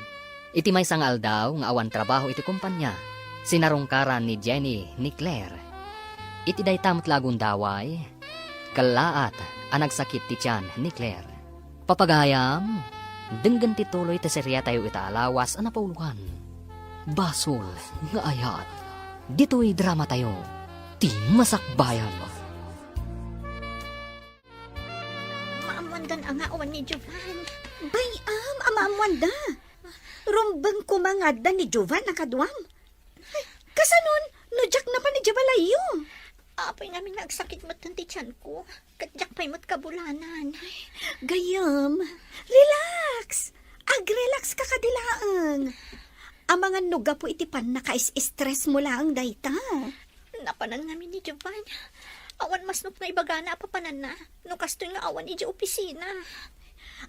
Iti maysa nga aldaw nga awan trabaho iti kompania, sinarungkaran ni Jenny ni Claire. Iti dayta met la a gundaway, kellaat a nagsakit ti tian ni Claire. Papagayam, denggen ti tuloy ti seriatayo ita a lawas a napauluan. Basol nga ayat. Ditoy dramatayo, ti masakbayan. Maammoandan a nga awan ni Jovan. Bay-am a maammoanda. Rumbeng koma nga adda ni Jovan a kaduam. Kasanon, no diak napan idiay balayyo? Apay ngamin nga agsakit met ti tianko, ket diak pay met kabulanan. Gayyem, relax. Agrelax ka kadi laeng. Amangan no gapu iti pannakais-stress mo laeng dayta. Napanan ngamin ni Jovan. Awan masnop nga ibagana a papananna no kastoy nga awan idiay opisina.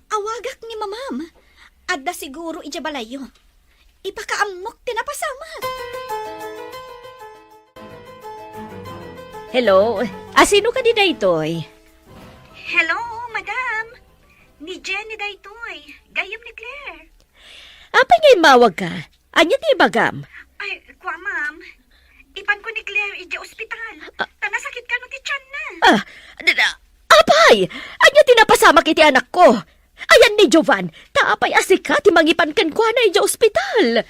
Awagak ni Mamam. Adda siguro idiay balayyo. Ipakaammok ti napasamak. Hello? Asino kadi daytoy? Hello, madam. Ni Jenny daytoy. Gayyem ni Claire. Apay nga immawag ka? Ania ti ibagam? Ay, kua, ma'am. Ipanko ni Claire idiay ospital. Ah. Ta nasakit kano ti tianna. Ah, d-, d-, apay! Ania ti napasamak iti anakko? Ayan ni Jovan, ta apay a sika ti mangipan kenkuana idiay ospital?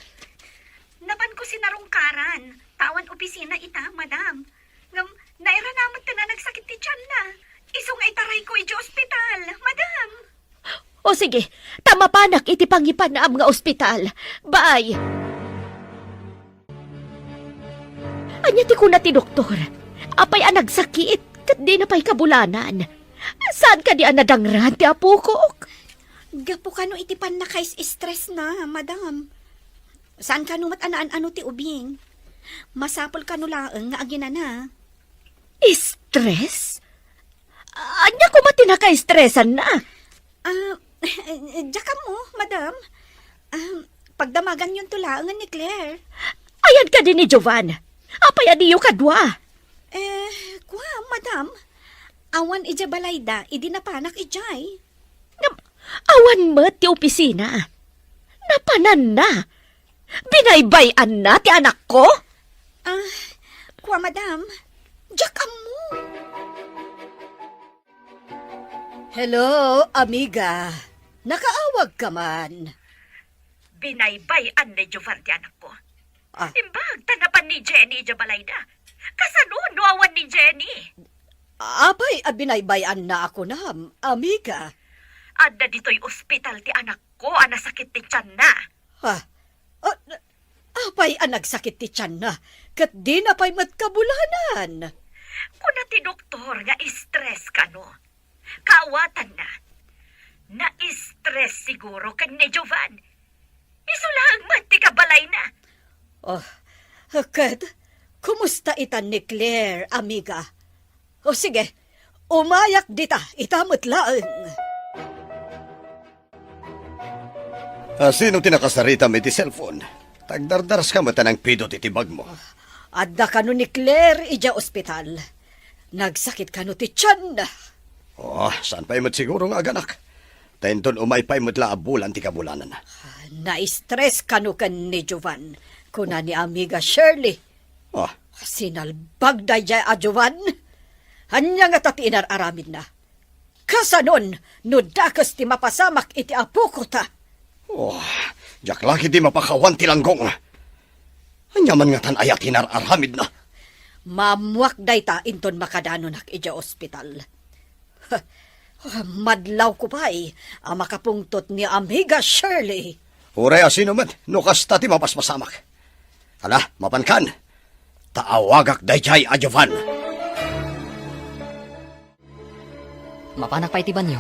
Napanko sinarungkaran, ta awan opisina ita, madam. Ngem, nairanamet ti nagsakit ti tianna. Isu nga itarayko idiay ospital, madam. O sige, ta mapanak iti pangipanam nga ospital. Bye! Ania ti kuna ti doktor? Apay a nagsakit, ket dina pay kabulanan? Saan kadi a nadangran ti apokok? Gapu kano iti pannakais-stress na, madam. Saan kano met a naan-ano ti ubing? Masapul kano laeng nga aginana. Stress? Ania koma ti nakaestresanna? Ah, diak ammo, madam. Ah, pagdamaganyonto laengen ni Claire. Ayan kadi ni Jovan? Apay a diyo kadua? Eh, kua, madam. Awan idiay balayda idi napanak idiay. Ngem, awan met ti opisina. Napananna. Binaybay-anna ti anakko? Ah, kua, madam. Diak ammo. Hello, amiga. Nakaawag ka man. Binaybay-an ni Jovan ti anakko. Ah. Imbag ta napan ni Jenny idiay balayda. Kasano no awan ni Jenny? Apay a binaybay-anna a kunam, amiga? Adda ditoy ospital ti anakko a nasakit ti tianna. Ha? Ah, apay a nagsakit ti tianna, ket dina pay met kabulanan? Kuna ti doktor nga stress kano. Kaawatanna, na-stress siguro ken ni Jovan. Isu laeng met ti kabalayna. Oh, ket kumusta itan ni Claire, amiga? O sige, umayak dita, ita met laeng. Ah, sino ti nakasaritam iti cellphone? Tagdardaras ka met a nangpidot iti bagmo. Adda kano ni Claire idiay ospital. Nagsakit kano ti tian. Oh, saan pay met siguro nga aganak? Ta inton umay pay met la a bulan ti kabulananna. Na-stress kano ken ni Jovan, kuna ni amiga Shirley. Ah. Sinalbag daydiay a Jovan. Ania ngata ti inar-aramidna? Kasanon no dakes ti mapasamak iti apokota? Oh, diak la ketdi mapakawan ti langgong. Ania man ngatan aya ti inar-aramidna? Maammuak dayta inton makadanonak idiay ospital. Madlawko pay a makapungtot ni amiga Shirley. Uray a sino met, no kasta ti mapaspasamak. Ala, mapankan. ta awagak daydiay a Jovan. Mapanak pay ti banio.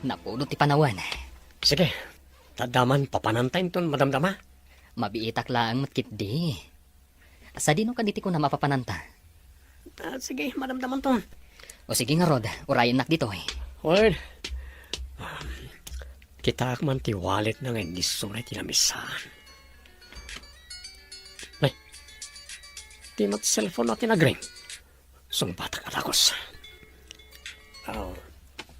Napudot ti panawen. Sige, ta adda man papananta inton madamdama. Mabiitak laeng met ketdi. Sadino kadi ti kunam a papananta? Ah, sige, madamdamanton. O sige ngarud, urayennak ditoy. Well, um, kitaak man ti walletna nga innisuna iti lamisaan. Ay, ti met cellphone-na ti nagring. Sungbatak a dagus. Oh.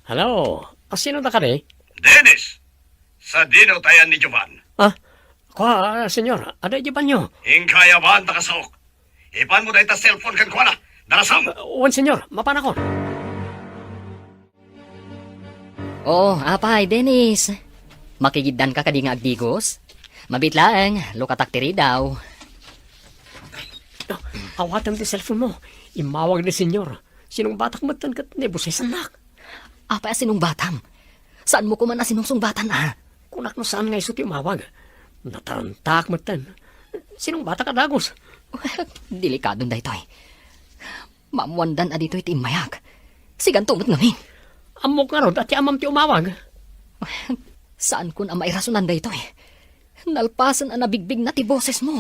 Hello, asino da kadi? Dennis! Sadino ti ayan ni Jovan? Ah, kua, ah, senyor, adda idiay banio. Inka aya man ta kasaok. Ipanmo dayta cellphone kenkuana. Darasam! Ah, wen, senyor, mapanakon. Oo, apay, Dennis. Makigiddanka kadi nga agdigos? Mabiit laeng, lukatak ti ridaw. Oh, awatem ti cellphone-mo. Immawag ni senyor. Sinungbatak metten ket naibusesannak. Apay a sinungbatam? Saanmo koma a sinungsungbatan, a? Kunak no saan nga isu ti umawag. Natarantak metten. Sinungbatak a dagus. Delikadon daytoy. Maammoandan a ditoy ti immayak. Siganto met ngamin. Ammok ngarud a ti amam ti umawag. Saankon a mairasonan daytoy. Nalpasen a nabigbigna ti bosesmo.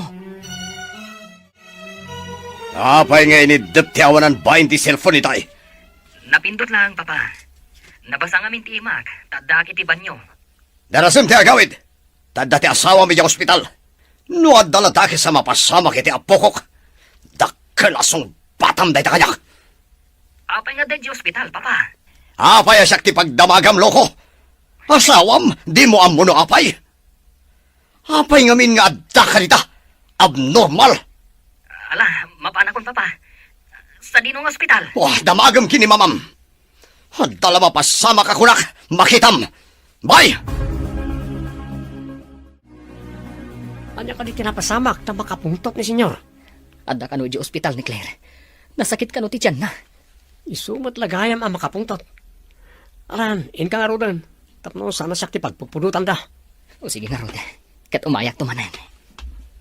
Apay nga iniddep ti awanan bain ti cellphone itay? Napindot laeng, Papa. Nabasa ngamin ti imak, ta addaak iti banio. Darasem ti agawid, ta adda ti asawam idiay ospital. No adda la dakes a mapasamak iti apokok, dakkel a sungbatam dayta kaniak. Apay nga adda idiay ospital, Papa? Apay a siak ti pagdamagam, loko? Asawam, dimo ammo no apay? Apay ngamin nga adda kadita? Abnormal! Ala, mapanakon, Papa. Sadino nga ospital? Wah, damagem ken ni mamam. Adda la mapasamak a kunak, makitam. Bye! Ania kadi ti napasamak ta makapungtot ni Senyor? Adda kano idiay ospital ni Claire. Nasakit kano ti tianna. Isu met la gayam a makapungtot. Alan, inka ngaruden. Tapno saan a siak ti pagpupudotanda. O sige ngarud. Ket umayakto manen.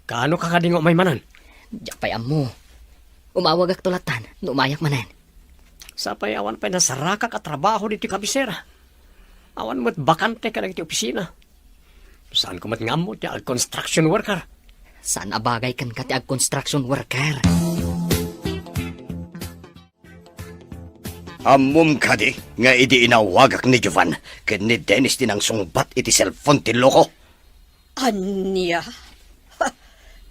Kaano ka kadi nga umay manen? Diak pay ammo. Umawagakto lattan no umayak manen. Sapay awan pay nasarakak a trabaho ditoy kabisera. Awan met bakante kadagiti opisina. Saanko met nga ammo ti ag-construction worker. Saan a bagay kenka ti ag-construction worker. Ammom kadi nga idi inawagak ni Jovan ken ni Dennis ti nangsungbat iti cellphone ti loko? Ania? Ha,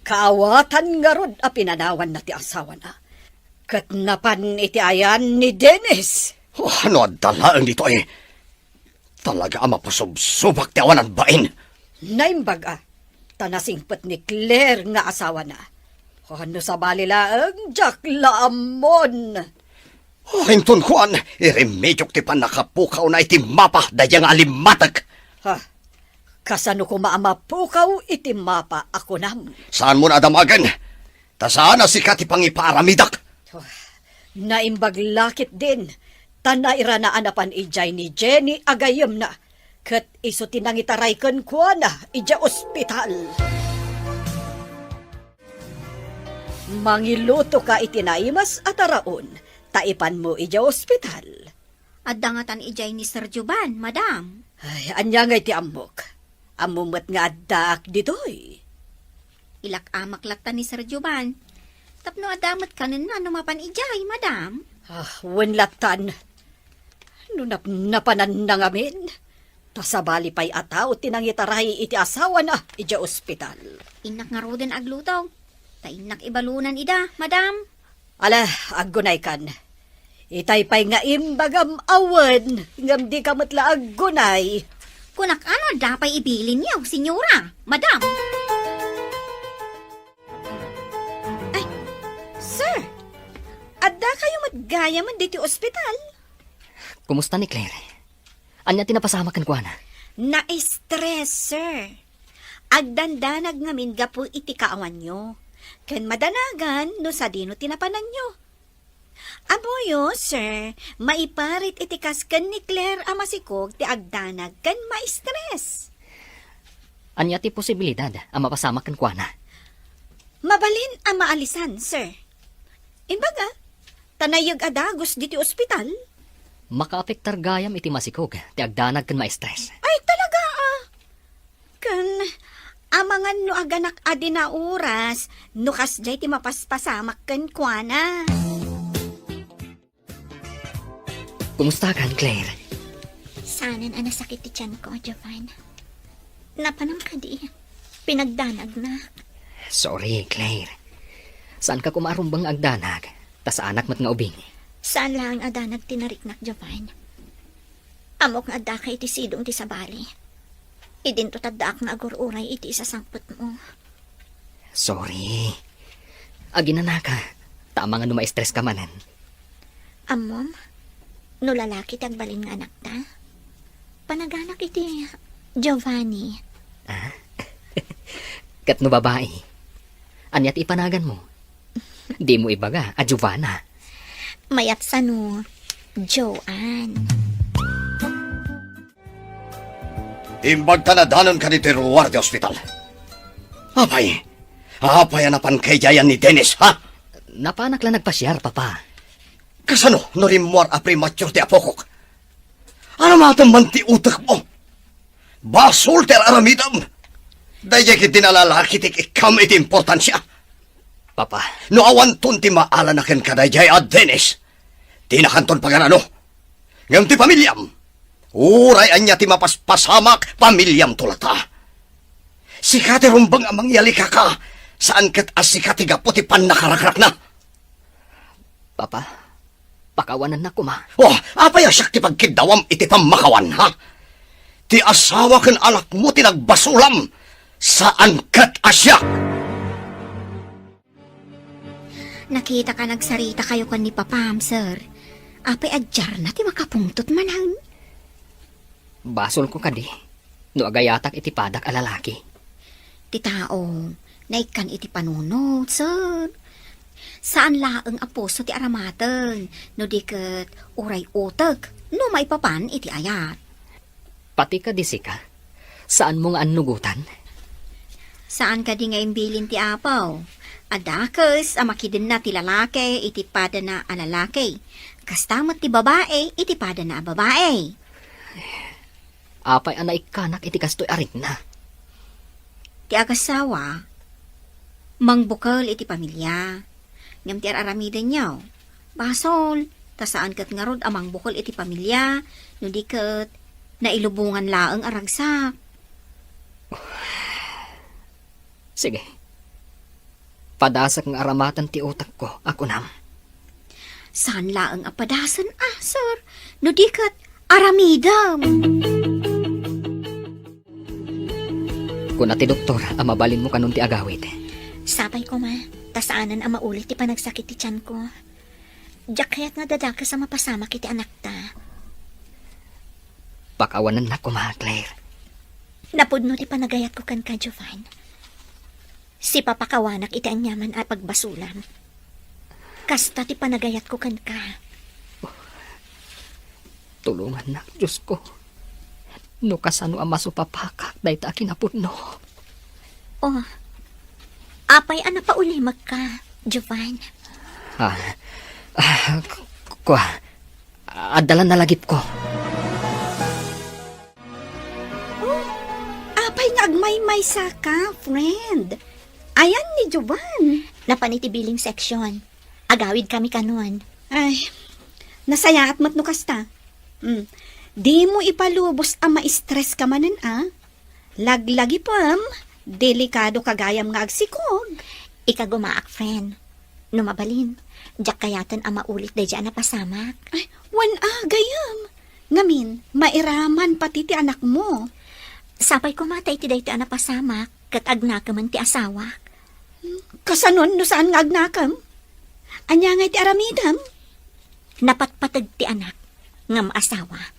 kaawatan ngarud a pinanawanna ti asawana. Ket napan iti ayan ni Dennis. Oh, no adda laeng ditoy. Talaga a mapasubsubak ti awanan bain. Naimbag a, ta nasingpet ni Claire nga asawana. Oh, no sabali laeng, diak la ammon. Oh, inton kuan, iremediok ti pannakapukawna iti mapa daydiay nga alimmatek. Ha? Kasano koma a mapukaw iti mapa a kunam? Saanmo a damagen? Ta saan a sika ti pangipaaramidak. Oh, naimbag la ketdin, ta nairana a napan idiay ni Jenny a gayyemna, ket isu ti nangitaray kenkuana idiay ospital. Mangilutoka iti naimas a taraon, ta ipanmo idiay ospital. Adda ngatan idiay ni Sir Jovan, madam. Ay, ania ngay ti ammok? Ammom met nga addaak ditoy. Ilak-amak latta ni Sir Jovan. Tapno adda met kanenna no mapan idiay, madam. Ah, wen lattan. No napnapananna ngamin, ta sabali pay a tao ti nangitaray iti asawana idiay ospital. Innak ngaruden agluto. Ta innak ibalunan ida, madam. Ala, aggunaykan. Itay pay nga imbagam a wen, ngem dika met la aggunay. Kunak, ano adda pay ibilinyo, senyora, madam? Ay, sir, adda kayo met gayamen ditoy ospital? Kumusta ni Claire? Ania ti napasamak kenkuana? Na-stress, sir. Agdandanag ngamin gapu iti kaawanyo. Ken madanagan no sadino ti napananyo. Ammoyo, sir, maiparit iti kas ken ni Claire a masikog ti agdanag ken ma-stress. Ania ti posibilidad a mapasamak kenkuana? Mabalin a maalisan, sir. Imbaga, ta nayeg a dagus ditoy ospital? Makaapektar gayam iti masikog ti agdanag ken maestres. Ay, talaga, ah. Ken, amangan no aganak a di nauras, no kasdiay ti mapaspasamak kenkuana. Kumustakan, Claire? Saanen a nasakit ti tianko, Jovan. Napanam kadi, pinagdanagnak. Sorry, Claire. Saanka koma a rumbeng nga agdanag, ta saanak met nga ubing. Saan laeng a danag ti nariknak, Jovan. Ammok nga addaka iti sidong ti sabali. Idinto ti addaak nga agur-uray iti isasangpetmo. Sorry. Aginanaka, ta amangan no maestres ka manen. Ammom, no lalaki ti agbalin nga anakta, panaganak iti Giovanni. Ah? Ket no babai, ania ti ipanaganmo? Dimo ibaga a Giovanna. Mayat sano, Joanne. Imbag ta nadanonka ditoy ruar ti ospital. Apay, apay a napanka idiay ni Dennis, ha? Napanak la nagpasiar, Papa. Kasano no rimmuar a premature ti apokok? Ano maten man ti utekmo? Basol ti ar-aramidem. Daydiay ketdi a lalaki ti ikkam iti importansia. Papa. No awanton ti maala na kenka daydiay a Dennis, dinakanton pagan-ano. Ngem ti pamiliam, uray ania ti mapaspasamak, pamiliamto latta. Sika ti rumbeng a mangyalikaka, saan ket a sika ti gapu ti pannakarakrakna. Papa, pakawanennak koma. Oh, apay a siak ti pagkiddawam iti pammakawan, ha? Ti asawa ken anakmo ti nagbasolam, saan ket a siak. Nakitaka nagsaritakayo ken ni Papam, sir. Apay a diarna ti makapungtot manen? Basolko kadi no agayatak iti padak a lalaki. Ti tao, naikkan iti panunot, sir. Saan laeng a puso ti aramaten, no di ket uray utek, no maipapan iti ayat. Pati kadi sika, saanmo nga annugotan? Saan kadi nga imbilin ti Apo a dakes a makidenna ti lalaki iti padana a lalaki, kasta met ti babai iti padana a babai. Apay a naikkanak iti kastoy a rikna? Ti agasawa, mangbukel iti pamilia. Ngem ti ar-aramidenyo, basol, ta saan ket ngarud a mangbukel iti pamilia, no di ket nailubongan laeng a ragsak. Sige. Padasek nga aramaten ti utekko a kunam. Saan laeng a padasen, ah, sir, no di ket aramidem. Kuna ti doktor a mabalinmo kanon ti agawid. Sapay koma, ta saanen a maulit ti panagsakit ti tianko. Diak kayat nga dadakes a mapasamak iti anakta. Pakawanennak koma, Claire. Napudno ti panagayatko kenka, Jovan. Sipapakawanak iti aniaman a pagbasolam. Kasta ti panagayatko kenka. Tulongannak, Diosko. No kasano a masupapakak dayta a kinapudno. Oh, apay a napaulimekka, Jovan? Ah, ah, k-, kua, adda la nalagipko. Oh, apay nga agmaymaysaka, friend? Ayan ni Jovan. Napan iti billing section. Agawid kami kanon. Ay, nasayaat met no kasta. Hmm. Dimo ipalubos a ma-stress ka manen, a? Laglagipem, delikado ka gayam nga agsikog. Ikagumaak, friend. No mabalin, diak kayaten a maulit daydiay a napasamak. Ay, wen a, gayam. Ngamin, mairaman pati ti anakmo. Sapay koma ta iti daytoy a napasamak, ket agnakemen ti asawak. Hmm, kasanon no saan nga agnakem? Ania ngay ti aramidem? Napatpateg ti anak, ngem asawa.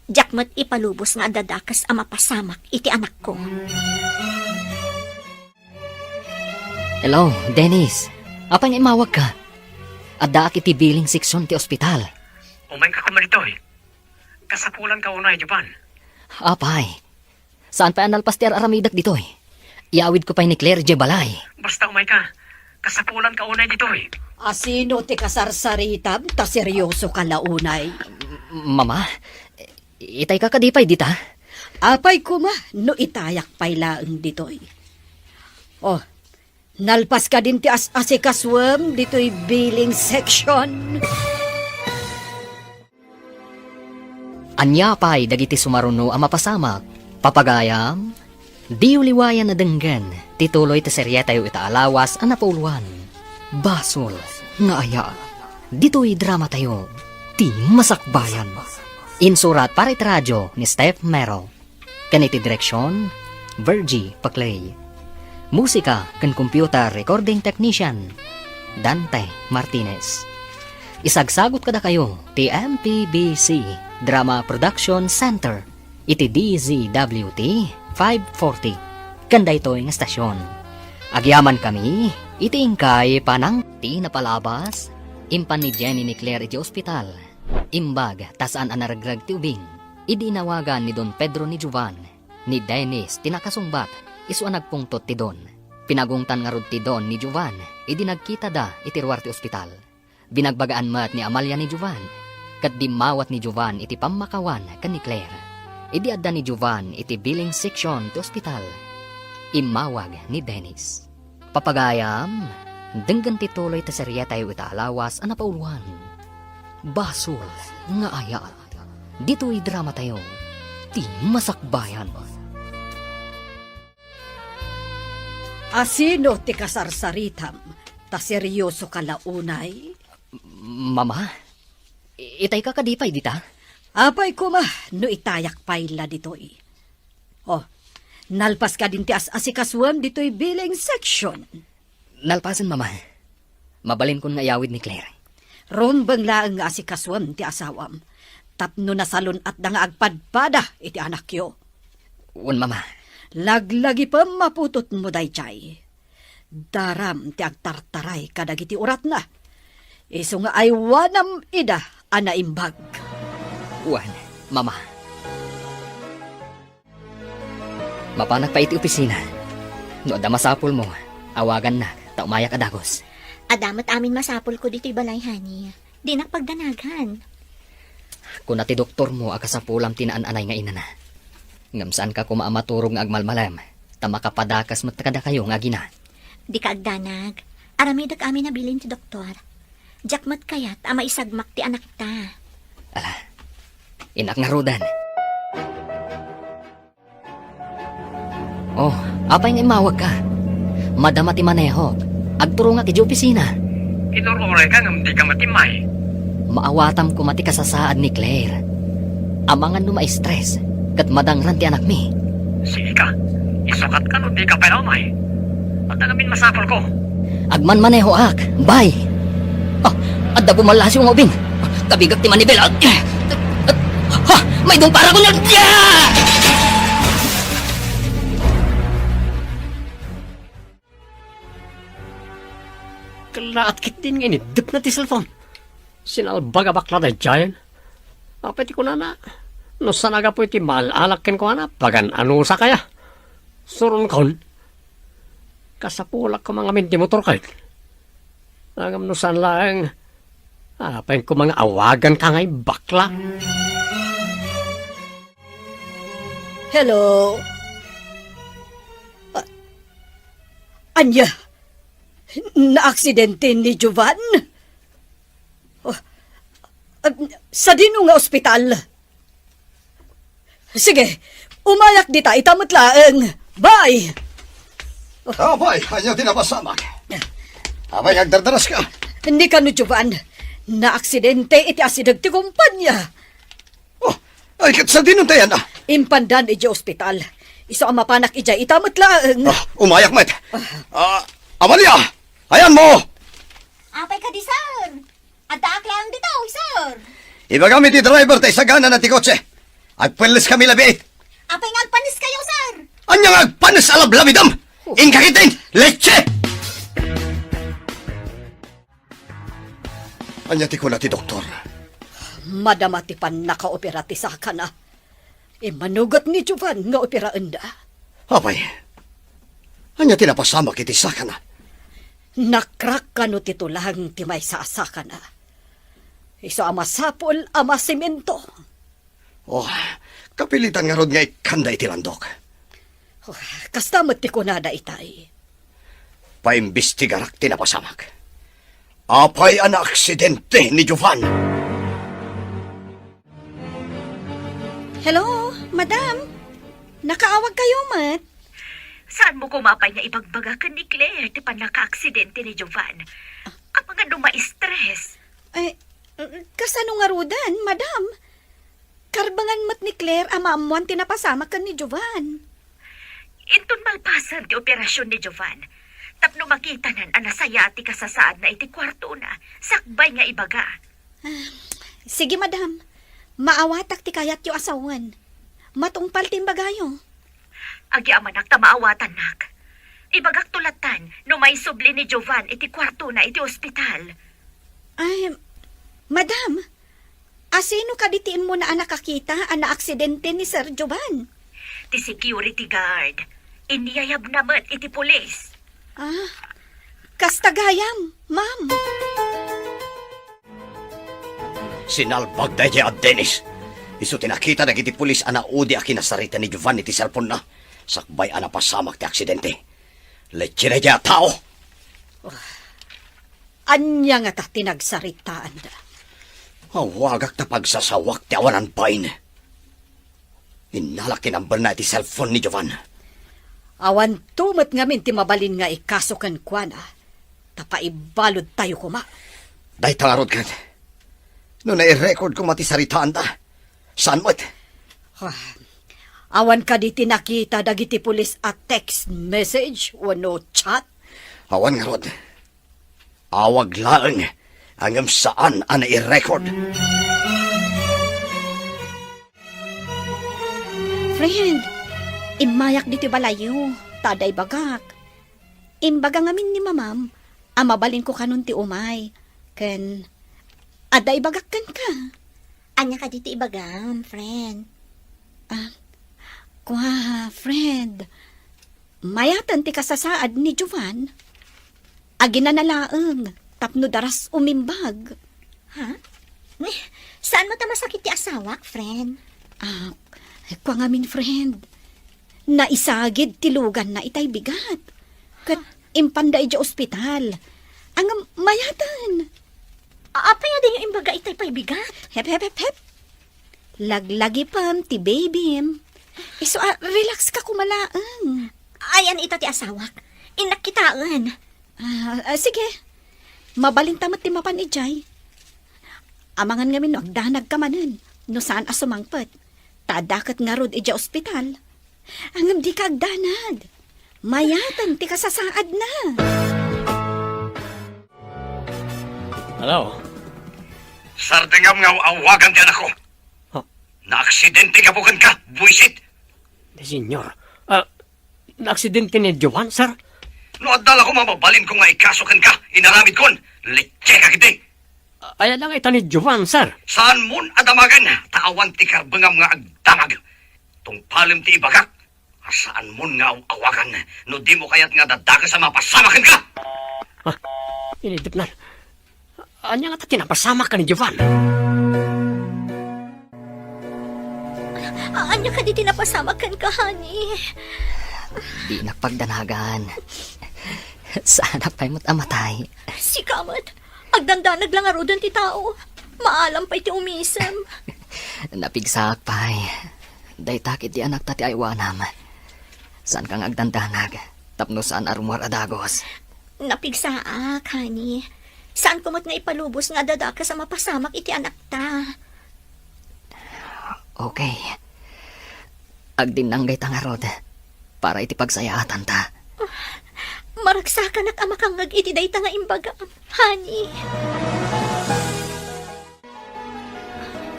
Diak met ipalubos nga adda dakes a mapasamak iti anakko. Hello, Dennis. Apay nga immawagka? Addaak iti billing section ti ospital. Umayka koma ditoy. Kasapulanka unay, Jovan. Apay, saan pay a nalpas ti ar-aramidek ditoy? Iyawidko pay ni Claire idiay balay. Basta umayka. Kasapulanka unay ditoy. Asino ti kasarsaritam ta seryosoka la unay? Mama, itayka kadi pay dita? Apay koma no itayak pay laeng ditoy. Oh, nalpas kadin ti as-asikasuem ditoy billing section. Ania pay dagiti sumaruno a mapasamak? Papagayam, diyo liwayan a denggen ti tuloy ti serietayo ita a lawas a napauluan. Basol nga aya. Ditoy dramatayo, ti Masakbayan. Insurat para iti radio ni Steph Mero. Ken iti direksion, Virgie Paclay. Musika ken computer recording technician, Dante Martinez. Isagsagut kadakayo ti M P B C Drama Production Center iti D Z W T five forty ken daytoy nga estasion. Agyamankami iti inkay panang ti napalabas, impan ni Jenny ni Claire iti ospital. Imbag ta saan a naregreg ti ubing, idi inawagan ni Don Pedro ni Jovan, ni Dennis ti nakasungbat, isu a nagpungtot ti Don. Pinagungtan ngarud ti Don ni Jovan idi nagkitada iti ruar ti ospital. Binagbagaan met ni Amalia ni Jovan, ket dimmawat ni Jovan iti pammakawan ken ni Claire. Idi adda ni Jovan iti billing section ti ospital, immawag ni Dennis. Papagayam, denggen ti tuloy ti serietayo ita a lawas a napauluan. Basol nga aya. Ditoy dramatayo, ti Masakbayan. Asino ti kasarsaritam ta seryosoka la unay? Mama, itayka kadi pay dita? Apay koma no itayak pay la ditoy. Oh, nalpas kadin ti as-asikasuem ditoy billing section. Nalpasen, Mama. Mabalinkon nga iyawid ni Claire. Rumbeng laeng nga asikasuem ti asawam tapno nasalun-atda nga agpadpada iti anakyo. Wen, Mama. Laglagipem a putotmo daydiay. Daram ti agtartaray kadagiti uratna. Isu nga aywanam ida a naimbag. Wen, Mama. Mapanak pay iti opisina. No adda masapulmo, awagannak ta umayak a dagus. Adda met amin masapulko ditoy balay, honey. Dinak pagdanaghan. Kuna ti doktormo a kasapulam ti naan-anay nga inana. Ngem saanka koma a maturog nga agmalmalem, ta makapadakas met kadakayo nga agina. Dika agdanag. Aramidek amin a bilin ti doktor. Diak met kayat a maisagmak ti anakta. Ala, innak ngaruden. Oh, apay nga immawagka? Madama ti manehok. Agturongak idiay opisina. Inur-urayka ngem dika matimmay. Maawatam koma ti kasasaad ni Claire. Amangan no ma-stress ket madangran ti anakmi. Sige ka, isukatka no dika pay la umay. Adda ngamin masapulko. Agmanmanehoak. Bye. Ah, adda bumallasiw nga ubing. Kabigak ti manibel. Ah, ha, maidong para ko niya. Ah! Kallaat ketdin nga iniddepna ti cellphone. Sinalbag a bakla daydiayen. Apay ti kunana? No saan a gapu iti maal-alak kenkuana, pagan-anusak aya. Suronkon. Kasapulak koma ngamin ti motor ket. Ngem no saan laeng, apay koma nga awaganka nga ibakla? Hello? A-, ania? Naaksidente ni Jovan? Oh, ah, sadino nga ospital? Sige, umayak dita, ita met laeng. Bye! Ah, bay, ania ti napasamak? Apay nga agdardaraska? Ni kano, Jovan, naaksidente iti asideg ti kumpanya. Oh, ay, ket sadino ti ayanna? Impandan idiay ospital. Isu a mapanak idiay, ita met laeng. Ah, umayak met. Ah. Ah, Amalia, ayanmo? Apay kadi, sir? Addaak laeng ditoy, sir. Ibagam iti driver ta isaganana ti kotse. Agpelleskami labi. Apay nga agpanneskayo, sir? Ania nga agpannes a lablabidem? Inka ketdin, leche! Ania ti kuna ti doktor? Madama ti pannakaopera ti sakana. Immanugot ni Jovan nga operaenda. Apay, ania ti napasamak iti sakana? Nakrak kano ti tulang ti maisasakana. Isu a masapul a masimento. Oh, kapilitan ngarud nga ikkanda iti landok. Oh, kasta met ti kunada itay. Paimbestigarak ti napasamak. Apay a naaksidente ni Jovan? Hello, madam. Nakaawag kayo met? Saanmo koma pay nga ibagbaga ken ni Claire ti pannakaaksidente ni Jovan? Amangan no ma-stress. Ay, kasano ngaruden, madam? Karbengan met ni Claire a maammoan ti napasamak ken ni Jovan. Inton malpasen ti operasyon ni Jovan, tapno makitanan a nasayaat ti kasasaadna iti kuartona, sakbay nga ibaga. Ah, sige, madam. Maawatak ti kayatyo a sawen. Matungpal ti imbagayo. Agyamanak ta maawatannak. Ibagakto lattan no maisubli ni Jovan iti kuartona iti ospital. Ay, madam, asino kadi ti immuna a nakakita a naaksidente ni Sir Jovan? Ti security guard. Inyayabna met iti pulis. Ah, kasta gayam, ma'am. Sinalbag daydiay a Dennis. Isu ti nakita dagiti pulis a naudi a kinasarita ni Jovan iti cellphone-na, sakbay a napasamak ti aksidente. Lechina daydiay a tao! Ania ngata ti nagsaritaanda? Awagak ta pagsasawak ti awanan bain. Innalak ti number-na iti cellphone ni Jovan. Awanto met ngamin ti mabalin nga ikaso kenkuana, ta paibaludtayo koma. Dayta ngarud ket, no nai-record koma ti saritaanda, saan met? Ah, awan kadi ti nakita dagiti pulis a text message wenno chat? Awan ngarud. Awag laeng, ngem saan a nai-record. Friend, immayak ditoy balayyo, ta adda ibagak. Imbaga ngamin ni mamam a mabalinko kanon ti umay, ken adda ibagak kenka. Ania kadi ti ibagam, friend? Ah, kua, friend. Mayaten ti kasasaad ni Jovan. Aginana laeng tapno daras umimbag. Ha? Saan mo ta masakit ti asawak, friend? Ah, kua ngamin, friend. Naisagid ti luganna itay bigat. Ket impanda idiay ospital. Ngem mayaten. A-, apay a dinyo imbaga itay pay bigat? Hep, hep, hep, hep. Laglagipem ti babym. Isu a, relax ka koma laeng. Ayan ita ti asawak. Innak kitaen. Ah, ah, sige. Mabalinta met ti mapan idiay. Amangan ngamin no agdanag ka manen, no saan a sumangpet. Ta adda ket ngarud idiay ospital. Ngem dika agdanag. Mayaten ti kasasaadna. Hello? Sardengam nga aw-awagan ti anakko. Ha? Naaksidente gapu kenka, buisit. Ay, senyor. Ah, naaksidente ni Jovan, sir? No adda la koma mabalinko nga ikaso kenka, inaramidkon, lecheka ketdi. Ah, aya la nga ita ni Jovan, sir. Saanmon a damagen, ta awan ti karbengam nga agdamag. Tungpalem ti ibagak. Saanmon nga aw-awagan no dimo kayat nga dadakes a mapasamak kenka. Ah, inidepnan. Ania ngata ti napasamak ken ni Jovan? A-, ania kadi ti napasamak kenka, honey? Dinak pagdanagan. Saanak pay met a matay. Sika met. Agdandanag la ngaruden ti tao. Maalam pay ti umisem. Napigsaak pay. Dayta ketdi anakta ti aywanam. Saanka nga agdandanag, tapno saan a rummuar a dagus. Napigsaak, honey. Saanko met nga ipalubos nga adda dakes a mapasamak iti anakta. Okay. Agdinnanggayta ngarud para iti pagsayaatanta. Maragsakanak a makangngeg iti dayta nga imbagam, honey.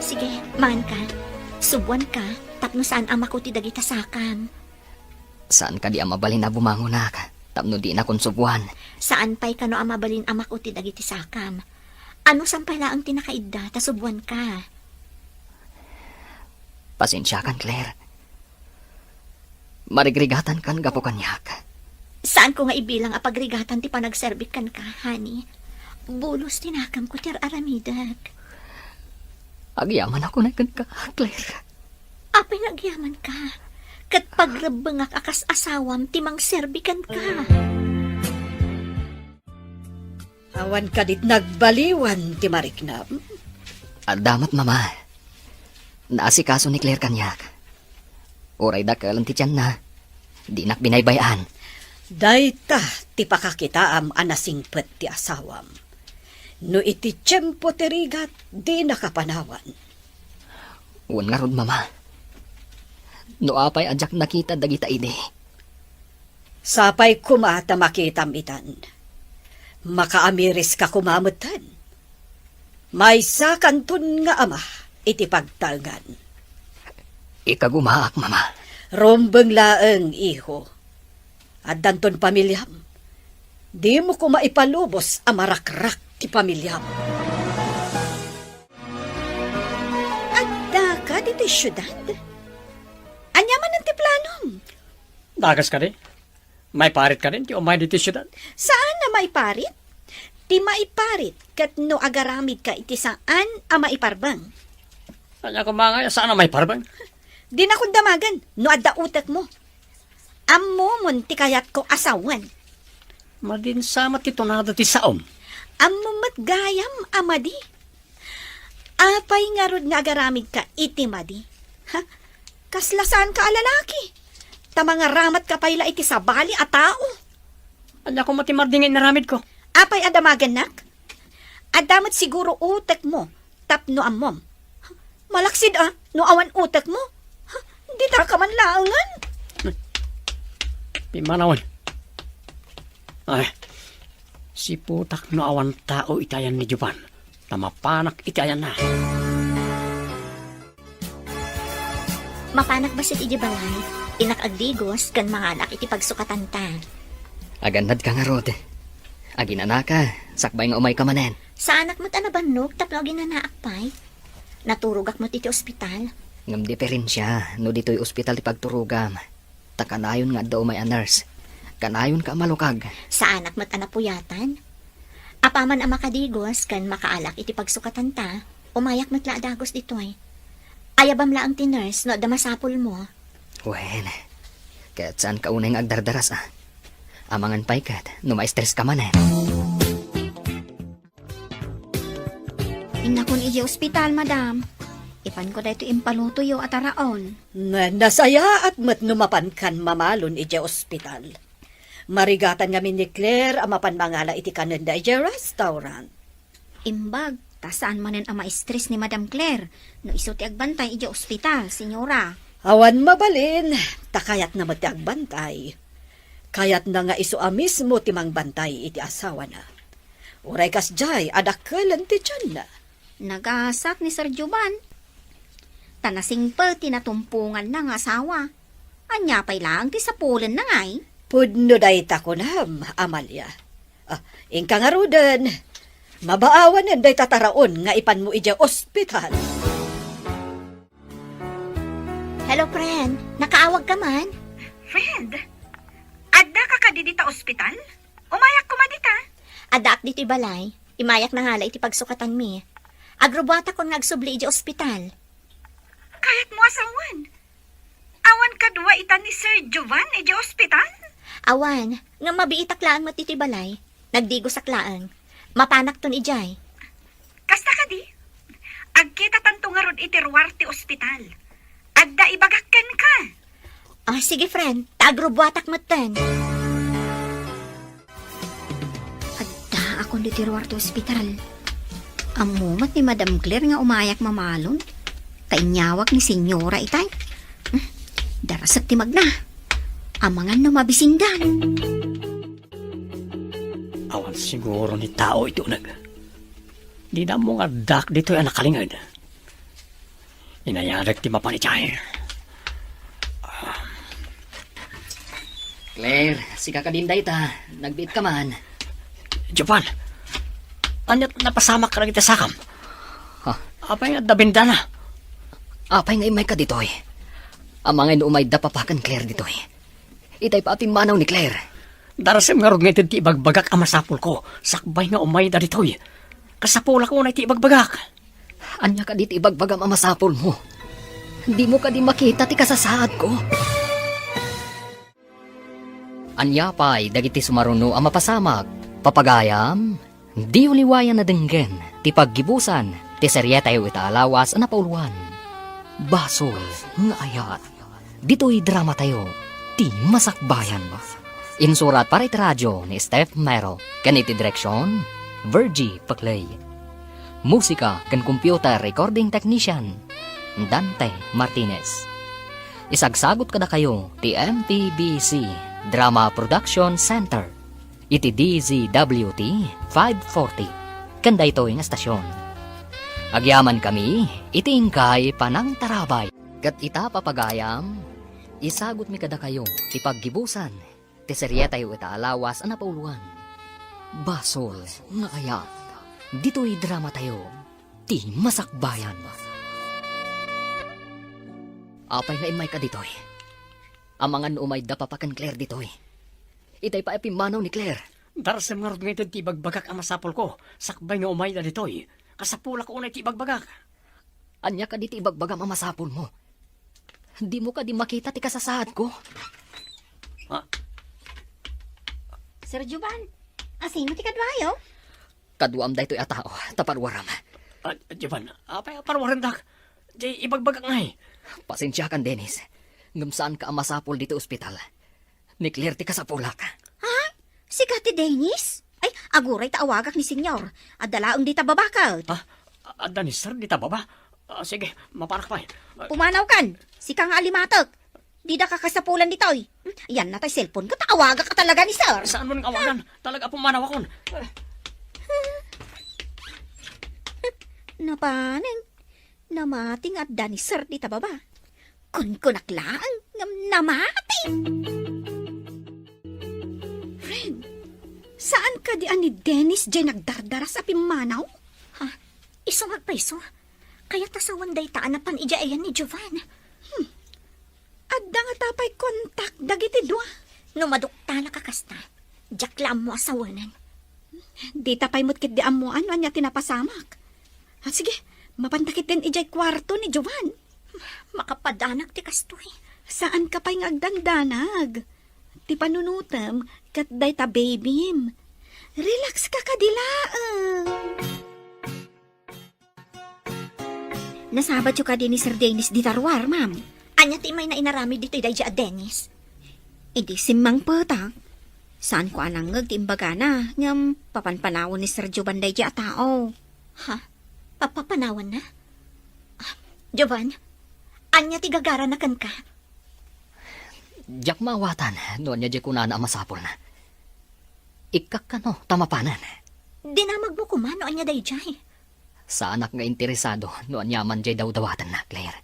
Sige, manganka. Subuanka, tapno saan a maku ti dagita sakam. Saan kadi a mabalin a bumangonak, tapno dinakon subuan? Saan pay kano a mabalin a maku ti dagiti sakam. Anusam pay laeng ti nakaidda, ta subuanka. Pasensiakan, Claire. Marigrigatankan gapu kaniak. Saanko nga ibilang a pagrigatan ti panagserbik kenka, honey. Bulos ti nakemko ti ar-aramidek. Agyamanak unay kenka, Claire. Apay nga agyamanka? Ket pagrebbengak a kas asawam ti mangserbi kenka. Awan kadit nagbaliwan ti mariknam? Adda met, Mama. Naasikaso ni Claire kaniak. Uray dakelen ti tianna, dinak binaybay-an. Dayta ti pakakitaam a nasingpet ti asawam. No iti tiempo ti rigat, dinaka panawan. Wen ngarud, Mama. No apay a diak nakita dagita idi. Sapay koma ta makitam itan. Makaamiriska koma metten. Maysakanton nga ama iti pagtalngan. Ikagumaak, Mama. Rumbeng laeng, iho. Addanton pamiliam. Dimo koma ipalubos a marakrak ti pamiliam. Addaka ditoy siudad? Ania manen ti planom? Dagas kadi? Maiparit kadin ti umay ditoy siudad? Saan a maiparit? Ti maiparit ket no agaramidka iti saan a maiparbeng. Ania koma nga saan a maiparbeng? Dinakon damagen no adda utekmo. Ammomon ti kayatko a sawen. Madin sa met ti tunada ti saom. Ammom met gayam a madi. Apay ngarud nga agaramidka iti madi? Ha? Kasla saanka a lalaki. Ta mangaramatka pay la iti sabali a tao. Ania koma ti madi nga inaramidko? Apay a damagennak? Adda met siguro utekmo tapno ammom. Malaksid a, no awan utekmo. Ditaka man laengen. Pimmanawen. Ay, siputak no awan tao iti ayan ni Jovan, ta mapanak iti ayanna. Mapanak bassit idiay balay, innak agdigos ken mangalak iti pagsukatanta. Agannadka ngarud. Aginanaka, sakbay nga umayka manen. Saanak met a nabannog tapno aginanaak pay. Naturogak met iti ospital. Ngem diferensia no ditoy ospital ti pagturogam. Ta kanayon nga adda umay a nurse. Kanayonka a malukag. Saanak met a napuyatan. Apaman a makadigos ken makaalak iti pagsukatanta, umayak met la a dagus ditoy. Ayabam laeng ti nurse no adda masapulmo. Wen, ket saanka unay nga agdardaras a. Amangan pay ket no ma-stress ka manen. Innakon idiay ospital, madam. Ipanko daytoy impalutoyo a taraon. Na-, nasayaat met no mapankan mamalon idiay ospital. Marigatan ngamin ni Claire a mapan mangala iti kanenda idiay restaurant. Imbag, ta saan manen a ma-stress ni Madam Claire no isu ti agbantay idiay ospital, senyora. Awan mabalin, ta kayatna met ti agbantay. Kayatna nga isu a mismo ti mangbantay iti asawana. Uray kasdiay a dakelen ti tianna. Nagasat ni Sir Jovan. Ta nasingpet ti natumponganna nga asawa. Ania pay laeng ti sapulenna ngay? Pudno dayta kunam, Amalia. Ah, inka ngaruden. Mabaawanen dayta taraon nga ipanmo idiay ospital. Hello, friend. Nakaawag ka man? Friend, adda ka kadi dita ospital? Umayak koma dita. Addaak ditoy balay. Imayak nangala iti pagsukatanmi. Agrubuatakon nga agsubli idiay ospital. Kayatmo a sawen? Awan kadua ita ni Sir Jovan idiay ospital? Awan, ngem mabiitak laeng met iti balay. Nagdigosak laeng. Mapanakton idiay. Kasta kadi? Agkitatanto ngarud iti ruar ti ospital. Adda ibagak kenka. Ah, sige, friend. Ta agrubuatak metten. Addaakon ditoy ruar ti ospital. Ammo met ni Madam Claire nga umayak mamalon. Ta inyawag ni Senyora itay. Hmm, darasek ti magna. Amangan no mabisindan. Awan siguro ni tao iti uneg. Dina ammo nga addak ditoy a nakalinged. Inayadek ti mapan idiay. Claire, sika kadin dayta. Nagbiit ka man. Jovan, ania ti napasamak kadagiti sakam? Ha? Apay nga adda bendana? Apay nga immayka ditoy? Amangan no umayda papa ken Claire ditoy. Itay pay a timmanaw ni Claire. Darasem ngarud nga ited ti ibagbagak a masapulko, sakbay nga umayda ditoy. Kasapulak unay ti ibagbagak. Ania kadi ti ibagbagam a masapulmo? Dimo kadi makita ti kasasaadko? Ania pay dagiti sumaruno a mapasamak? Papagayam, diyo liwayan a denggen ti paggibusan ti serietayo ita a lawas a napauluan. Basol nga ayat. Ditoy dramatayo, ti Masakbayan. Insurat para iti radio ni Steph Mero, ken iti direksion, Virgie Paclay. Musika ken computer recording technician, Dante Martinez. Isagsagut kadakayo ti M P B C Drama Production Center iti D Z W T five forty ken daytoy nga estasion. Agyamankami iti inkay panangtarabay. Ket ita, papagayam, isagutmi kadakayo ti paggibusan ti serietayo ita a lawas a napauluan. Basol nga ayat. Ditoy dramatayo, ti Masakbayan. Apay nga immayka ditoy? Amangan no umayda papa ken Claire ditoy. Itay pay a pimmanaw ni Claire. Darasem ngarud nga ited ti ibagbagak a masapulko, sakbay nga umayda ditoy. Kasapulak unay ti ibagbagak. Ania kadi ti ibagbagam a masapulmo? Dimo kadi makita ti kasasaadko? Ah. Sir Juban, asino ti kaduayo? Kaduam daytoy a tao, ta parwaram. Ah, Juban, apay a parwarendak? Di ibagbagak ngay. Pasensiakan, Dennis. Ngem saanka a masapul ditoy ospital. Ni Claire ti kasapulak. Ha? Sika ti Dennis? Ay, aguray ta awagak ni Senyor. Adda laeng dita baba ket. Ha? Adda ni Sir dita baba? Ah, sige, maparak pay. Ah, pumanawkan. Sika nga alimatek. Dida ka kasapulan ditoy. Hmm, yan na tay cellphone ko, ta awagak ka talaga ni Sir. Saan mo nang awagan? Talaga pumanawakon. Napanen. Namati nga adda ni Sir dita baba. Kunkunak laeng ngem namati. Friend, saan kadi a ni Dennis jay nagdardaras a pimmanaw? Ha? Isu nga agpayso. Kayat a sawen dayta a napan idiay ayan ni Jovan. Hmm. Adda ngata pay kontak dagiti dua. No maduktanak a kasta, diak la ammo a sawenen. Dita pay met ketdi ammoan no ania ti napasamak. Ah, sige, mapanta ketdin idiay kuarto ni Jovan. Makapadanak ti kastoy. Saanka pay nga agdandanag. Ti panunotem ket dayta babym. Relax ka kadi laeng. Nasabatyo kadi ni Sir Dennis dita ruar, ma'am? Ania ti imayna inaramid ditoy daydiay a Dennis? Idi simmangpetak, saanko a nangngeg ti imbagana, ngem papanpanawen ni Sir Jovan daydiay a tao. Ha? Papapanawenna? Ah, Jovan, ania ti gagarana kenka? Diak maawatan no ania diay kunana a masapulna. Ikkak kano ta mapanen. Dinamagmo koma no ania daydiay. Saanak nga interesado no aniaman diay dawdawatenna, Claire.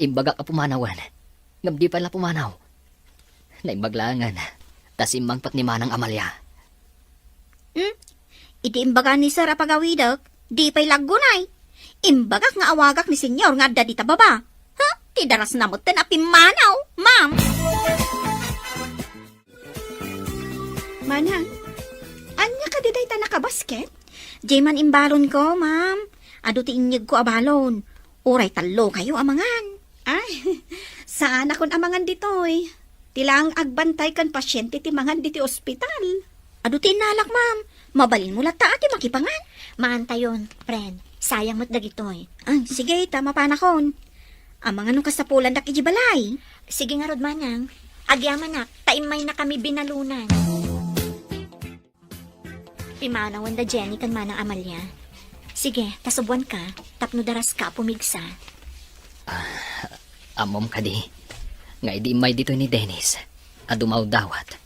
Imbagak a pumanawen, ngem di pay la pumanaw. Naimbag laengen, ta simmangpet ni Manang Amalia. Hmm? Idi imbaga ni Sir a pagawidek, di pay la aggunay. Imbagak nga awagak ni Senyor nga adda dita baba. Ha? Ti darasna metten a pimmanaw, ma'am. Manang, ania kadi dayta nakabasket? Diay man imbalonko, ma'am. Adu ti inyegko a balon. Uray tallo kayo a mangan. Ay, saanakon a mangan ditoy. Ti laeng agbantay ken pasiente ti mangan ditoy ospital. Adu ti innalak, ma'am. Mabalinmo latta a ti makipangan. Mangantayon, friend. Sayang met dagitoy. Ah, sige, ta mapanakon. Amangan no kasapulandak idiay balay. Sige ngarud, Manang. Agyamanak, ta immaynakami binalunan. Pimanawen da Jenny ken Manang Amalia. Sige, ta subuanka, tapno daraska a pumigsa. Ah, ammom kadi, nga idi immay ditoy ni Dennis, a dumawdawat,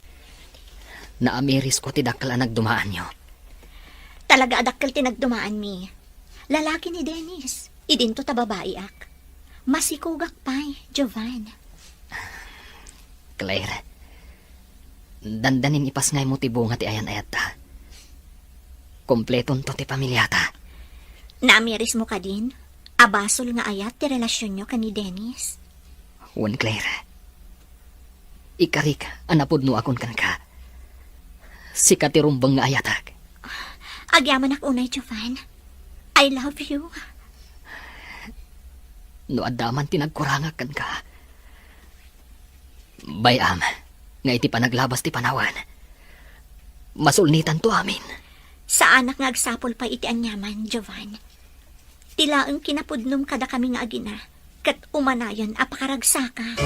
naamirisko ti dakkel a nagdumaanyo. Talaga a dakkel ti nagdumaanmi. Lalaki ni Dennis. Idinto ta babaiak. Masikogak pay, Jovan. Claire, dandanin ipasngaymo ti bunga ti ayan-ayatta. Kompletonto ti pamiliata. Naamirismo kadin a basol nga ayat ti relasionyo ken ni Dennis? Wen, Claire. Ikarik a napudnoakon kenka. Sika ti rumbeng nga ayatek. Agyamanak unay, Jovan. I love you. No adda man ti nagkurangak kenka, bay-am nga iti panaglabas ti panawen, masulnitanto amin. Saanak nga agsapul pay iti aniaman, Jovan. Ti laeng kinapudnom kadakami nga agina, ket umanayon a pakaragsaka.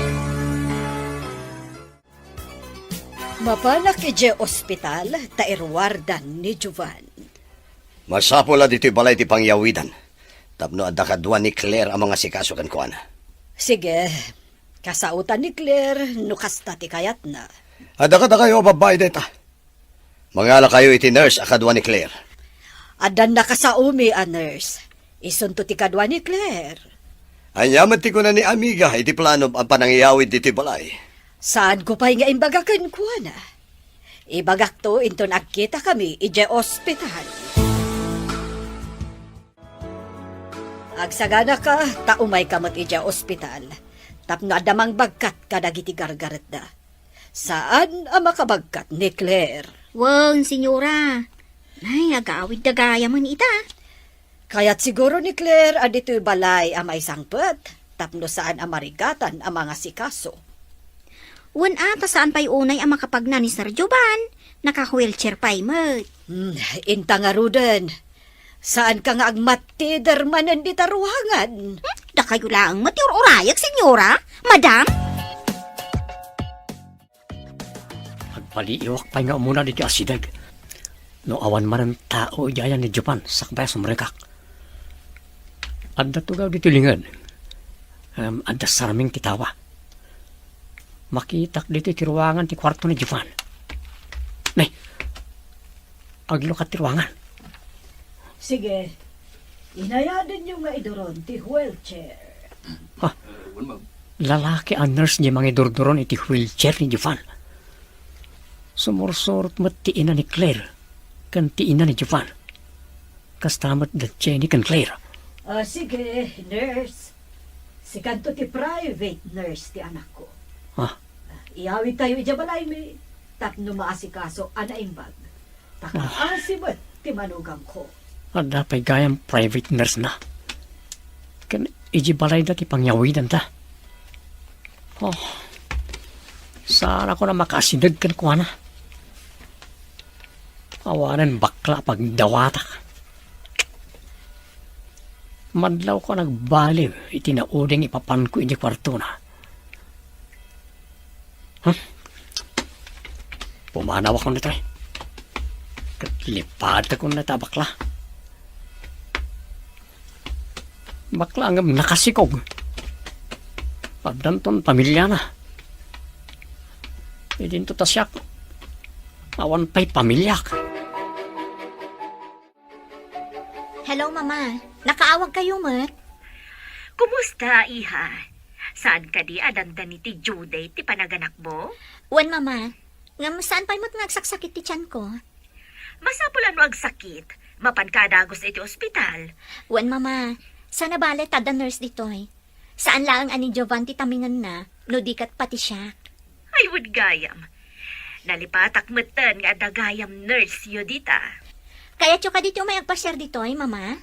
Mapanak idiay ospital ta iruardan ni Jovan. Masapul a ditoy balay ti pangyawidan, tapno adda kadua ni Claire a mangasikaso kenkuana. Sige, kasaotan ni Claire no kasta ti kayatna. Adda kadakayo a babbai dayta. Mangalakayo iti nurse a kadua ni Claire. Adda nakasaomi a nurse. Isunto ti kadua ni Claire. Ania met ti kuna ni Amiga iti planom a panangyawid ditoy balay? Saanko pay nga imbaga kenkuana. Ibagakto inton agkitakami idiay ospital. Agsaganaka ta umayka met idiay ospital tapno adda mangbagkat kadagiti gargaretda. Saan a makabagkat ni Claire. Wen, senyora. Ay, agawidda gayamen ita. Kayat siguro ni Claire a ditoy balay a maisangpet tapno saan a marigatan a mangasikaso. Wen a, ta saan pay unay a makapagna ni Sir Jovan. Naka-wheelchair pay met. Hmm, inta ngaruden. Saanka nga agmattider manen dita ruangan? Hmm, dakayo laeng met ti ur-urayek, senyora, madam. Agpaliiwak pay nga umuna ditoy asideg. No awan manen tao idiay ayan ni Jovan, sakbay a sumrekak. Adda tugaw ditoy linged. Em, adda sarming ti tawa. Makitak ditoy ti ruangan ti kuarto ni Jovan. Nay, aglukat ti ruangan. Sige, inayadenyo nga iduron ti wheelchair. Ha? Lalaki a nurse diay mangidurduron iti wheelchair ni Jovan. Sumursurot met ti ina ni Claire ken ti ina ni Jovan. Kasta met da Jenny ken Claire. Ah, sige, nurse. Sikanto ti private nurse ti anakko. Ah. Iyawidtayo idiay balaymi tapno maasikaso a naimbag. Ta kaasi met ti manugamko. Adda pay gayam private nurse na. Ken idiay balayda ti pangyawidanta. Oh. Saan a kuna makaasideg kenkuana. Awanen bakla a pagdawatak. Madlawko a nagbaliw iti nauding ipapanko idiay kuartona. Hmm? Pumanawakon ditoy. Ket lipatekon dayta a bakla. Bakla ngem nakasikog. Addanton pamiliana. Idinto ta siak, awan pay pamiliak. Hello, Mama. Nakaawagkayo met? Kumusta, iha? Saan kadi a dandani ti due date ti panaganakmo? Wen, Mama. Ngem saan pay met nga agsaksakit ti tianko? Masapul a no agsakit, mapanka a dagus iti ospital. Wen, Mama. Saan a bale ta adda nurse ditoy. Saan laeng a ni Jovan ti tamingenna, no di ket pati siak. Ay, wen gayam. Nalipatak metten nga adda gayam nurse-yo dita. Kayatyo kadi ti umay agpasiar ditoy, Mama?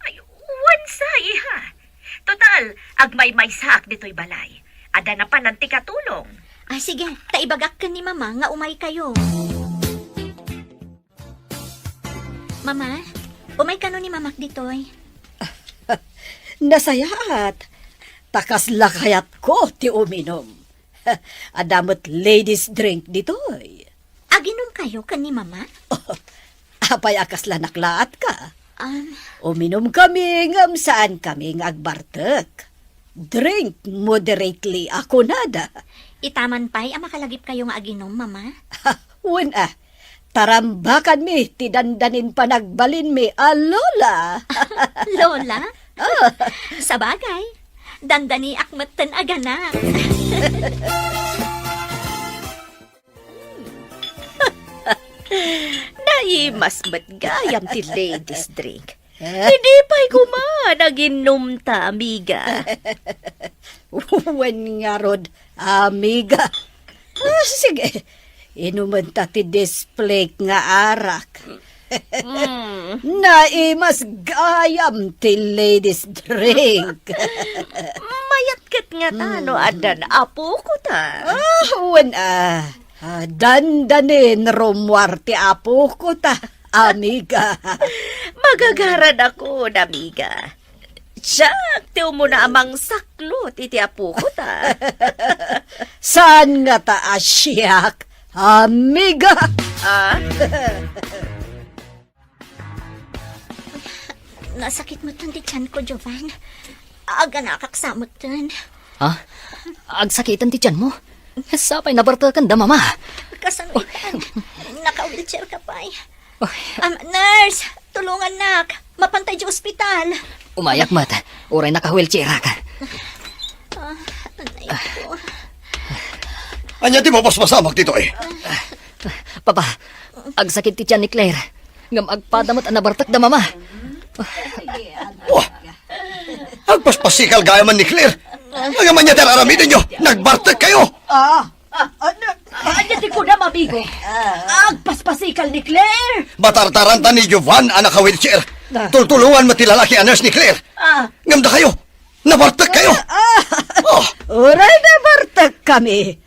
Ay, wen sa, iha. Total, agmaymaysaak ditoy balay. Adda napanan ti katulong. Ah, sige, ta ibagak ken ni Mama nga umaykayo. Mama, umay kano ni Mamak ditoy? Nasayaat, ta kasla kayatko ti uminum. Adda met ladies drink ditoy. Aginumkayo ken ni Mama? Apay a kasla naklaatka? Um, Uminumkami ngem saankami nga agbartek. Drink moderately a kunada. Itaman pay a makalagipkayo nga aginum, Mama? Wen a, tarambakanmi ti dandanin panagbalinmi a Lola. Lola? Oh. Sabagay, dandaniak metten a ganak. Naimas met gayam ti ladies drink. Idi pay koma naginumta, amiga. Wen ngarud, amiga. Ah, sige, Inumenta ti displake nga arak. Mm. Naimas gayam ti ladies drink. Mayat ket nga ta no addan apokota. Ah, wen, ah, ah, dandanin rummuar ti apokota, amiga. Magagaradakon, amiga. Siak ti umuna a mangsaklot iti apokota. Saan ngata a siak, amiga? Ah? Nasakit metten ti tianko, Jovan. Aganakak sa metten. Ha? Agsakiten ti tianmo? Sapay nabarteken da mama. Kasano itan? Naka-wheelchair ka pay. Oy. Um, nurse, tulungannak. Mapantay di ospital. Umayak met. Uray naka-wheelchair ka. Ah, anay ko. Ania ti mapaspasamak ditoy? Papa, agsakit ti tian ni Claire. Ngem agpada met a nabartek da mama. Wah! Agpaspasikal gayam ni Claire. Ngem ania ti ar-aramidenyo? Nagbartek kayo! Ah, ah, ano? Ania ti kunam, amigo? Agpaspasikal ni Claire! Matartaranta ni Jovan a naka-wheelchair. Ah. Tultulongan met ti lalaki a nurse ni Claire. Ah. Ngem dakayo, nabartek kayo. Ah. Oh. Uray nabartek kami.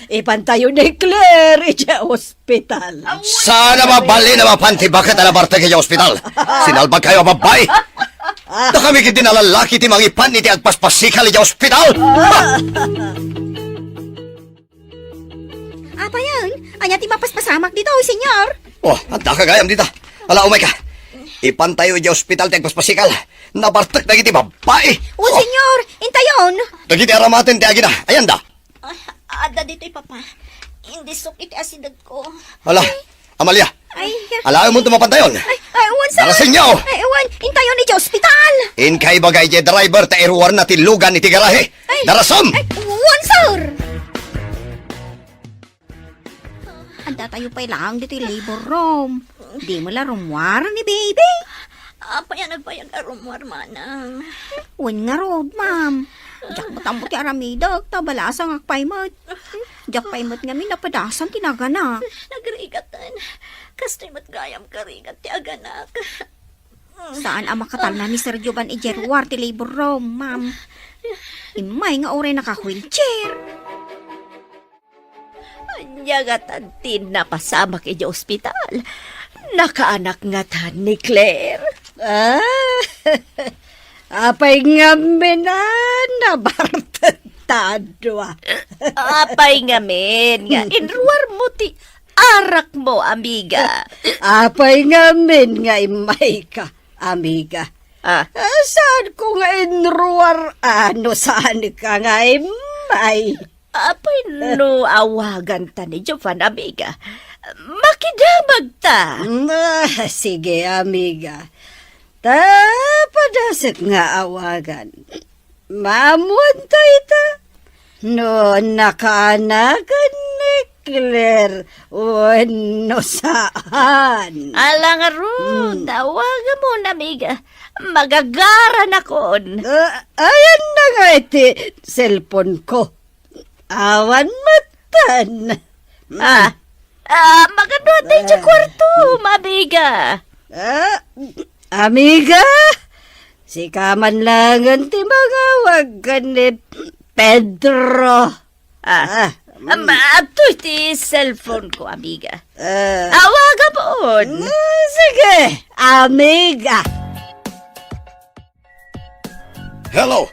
Ipantayo ni Claire idiay ospital. Saan a mabalin a mapan ti baket a nabartek idiay ospital? Sinalbag kayo a babbai. Dakami ketdi a lalaki ti mangipan iti agpaspasikal idiay ospital. Ah. Apayen, ania ti mapaspasamak ditoy, Senyor? Oh, adda ka gayam dita. Ala, umay ka. Ipantayo idiay ospital ti agpaspasikal. Nabartek dagiti babbai. Oh, Senyor, intayon. Dagiti aramaten ti agina. Ayanda. Ay, adda ditoy, Papa. Indisok iti asideg ko. Ala, Amalia. Ay. Alaem mo tumapantayon. Ay, ay, wan, sir. Darasenyo. Ay, wan, intayon idiay ospital. Inka ibaga idiay driver ta iruarna ti lugan iti garahe. Ay. Darasem. Ay, wan, sir. Adda tayo pay laeng ditoy labor room. Di mo la rummuar ni baby? Apay a nagbayag a rummuar, manang? Wen ngarud, ma'am. Diak met ammo ti aramidek, ta balasangak pay met. Diak pay met ngamin napadasan ti naganak. Nagrigaten. Kastoy met gayam karigat ti aganak. Saan a makatalna ni Sir Jovan idiay ruar ti labor room, ma'am. Immay nga uray naka-wheelchair. Ania ngatan ti napasamak idiay ospital? Nakaanak ngatan ni Claire? Ah, apay ngamin a nabartek ta dua? Apay ngamin nga inruarmo ti arakmo, amiga? Apay ngamin nga immayka, amiga? Ah. Ah, saanko nga inruar, ah, no saanka nga immay? Apay no awaganta ni Jovan, amiga? Makidamagta. Mm, ah, sige, amiga. Ta padasek nga awagan. Maammoanta ita? No nakaanakan ni Claire wenno saan. Ala ngarud, hmm, awagamon, amiga. Magagaranakon. Ah, ayanna nga iti cellphone ko. Awan metten. Ah, ah, magano ti idiay kwarto, amiga? Ah, amiga, sika man laengen ti mangawag ken ni Pedro. Ah, ah, am, adtoy ti cellphone ko, amiga. Ah. Awagamon. Mm, sige, amiga. Hello.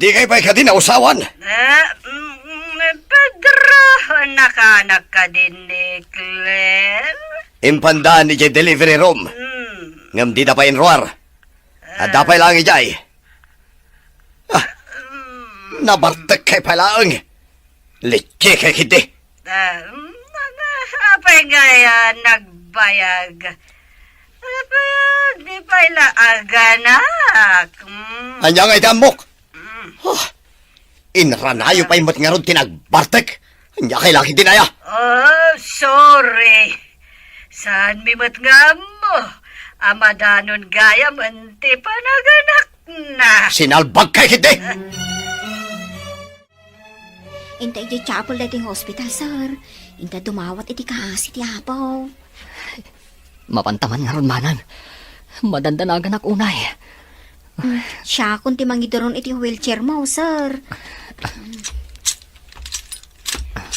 Di kay pay kadi nausawan? Eh, mm, Pedro, nakaanak kadi ni Claire? Impandaan idiay delivery room. Mm. Ngem dida pay inruar. Adda pay laeng idiay. Ah, nabartek kay pay laeng. Leche kay kidi. Ah, mm, apay nga, ah, nagbayag? Nagbayag, di pay la aganak. Mm. Ania nga iti ammok? Mm. Huh, inranayo pay met ngarud ti nagbartek. Ania kay laki dinaya? Oh, sorry. Saan mi met nga ammo? Amadanon gayam ti panaganakna. Sinalbag kay kidi. Inta idiay chapel daytoy nga hospital, sir. Inta dumawat iti kaasi ti Apo. Mapanta man ngarud, manang. Madandanaganak unay. Siakon ti mangiduron iti wheelchair mo, sir.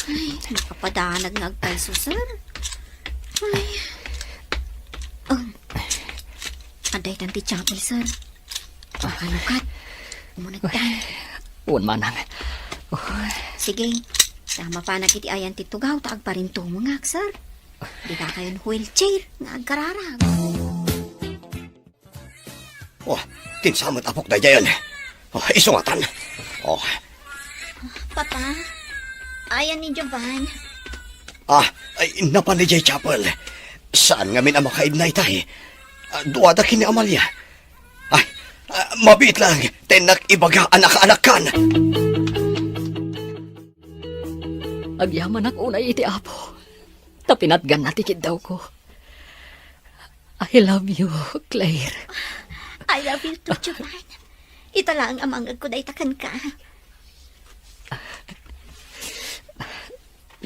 Ay, makapadanag nga agpayso, sir. Ay. Oh. Adda itan ti chapel, sir. Makalukat. Umunegtan. Wen, manang. Oh. Sige. Ta mapanak iti ayan ti tugaw ta agparintumengak, sir. Dika kayon wheelchair nga agkararag. Oh, kinsa met apok daydiayen. Oh, isu ngatan. Oh. Papa, ayan ni Jovan. Ah, ay, napan idiay chapel. Saan ngamin a makaibna itay? Ah, duada ken ni Amalia. Ay, ah, mabiit lang, tennak ibaga a nakaanakkan. Agyamanak unay iti Apo, ta pinatganna ti kiddawko. I love you, Claire. I love you too, Jovan. Ita laeng a mangngegko dayta kenka.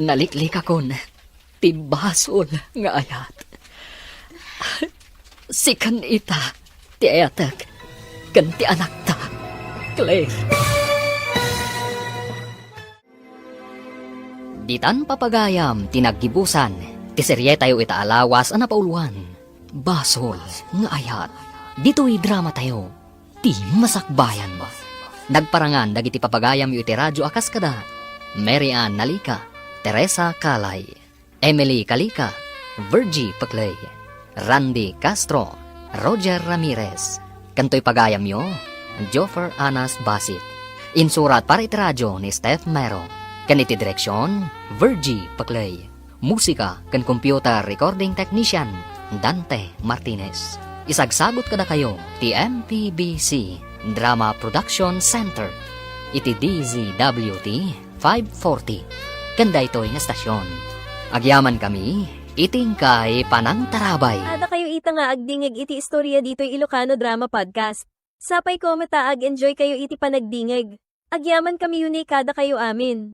Naliklikakon ti basol nga ayat. Sikan ita ti ayatek ken ti anakta, Claire. Ditan papagayam ti naggibusan ti serietayo ita a lawas a napauloan, Basol nga Ayat. Ditoy dramatayo, ti masakbayan. Nagparangan dagiti papagayamyo iti radio a kas kada Mary Ann Nalica, Teresa Calay, Emily Calica, Virgie Pecley, Randy Castro, Roger Ramirez, ken toy pagayamyo, Joffer Anas Basit. Insurat para iti radio ni Steph Mero, ken iti direksion, Virgie Pecley. Musika ken computer recording technician, Dante Martinez. Isagsagut kadakayo ti M P B C Drama Production Center iti D Z W T five forty, ken daytoy nga stasyon. Agyamankami iti inkay panangtarabay. Adda kayo ita nga agdingeg iti istorya ditoy Ilocano Drama Podcast. Sapay ko met a ag-enjoy kayo iti panagdingeg. Agyamankami unay kadakayo amin.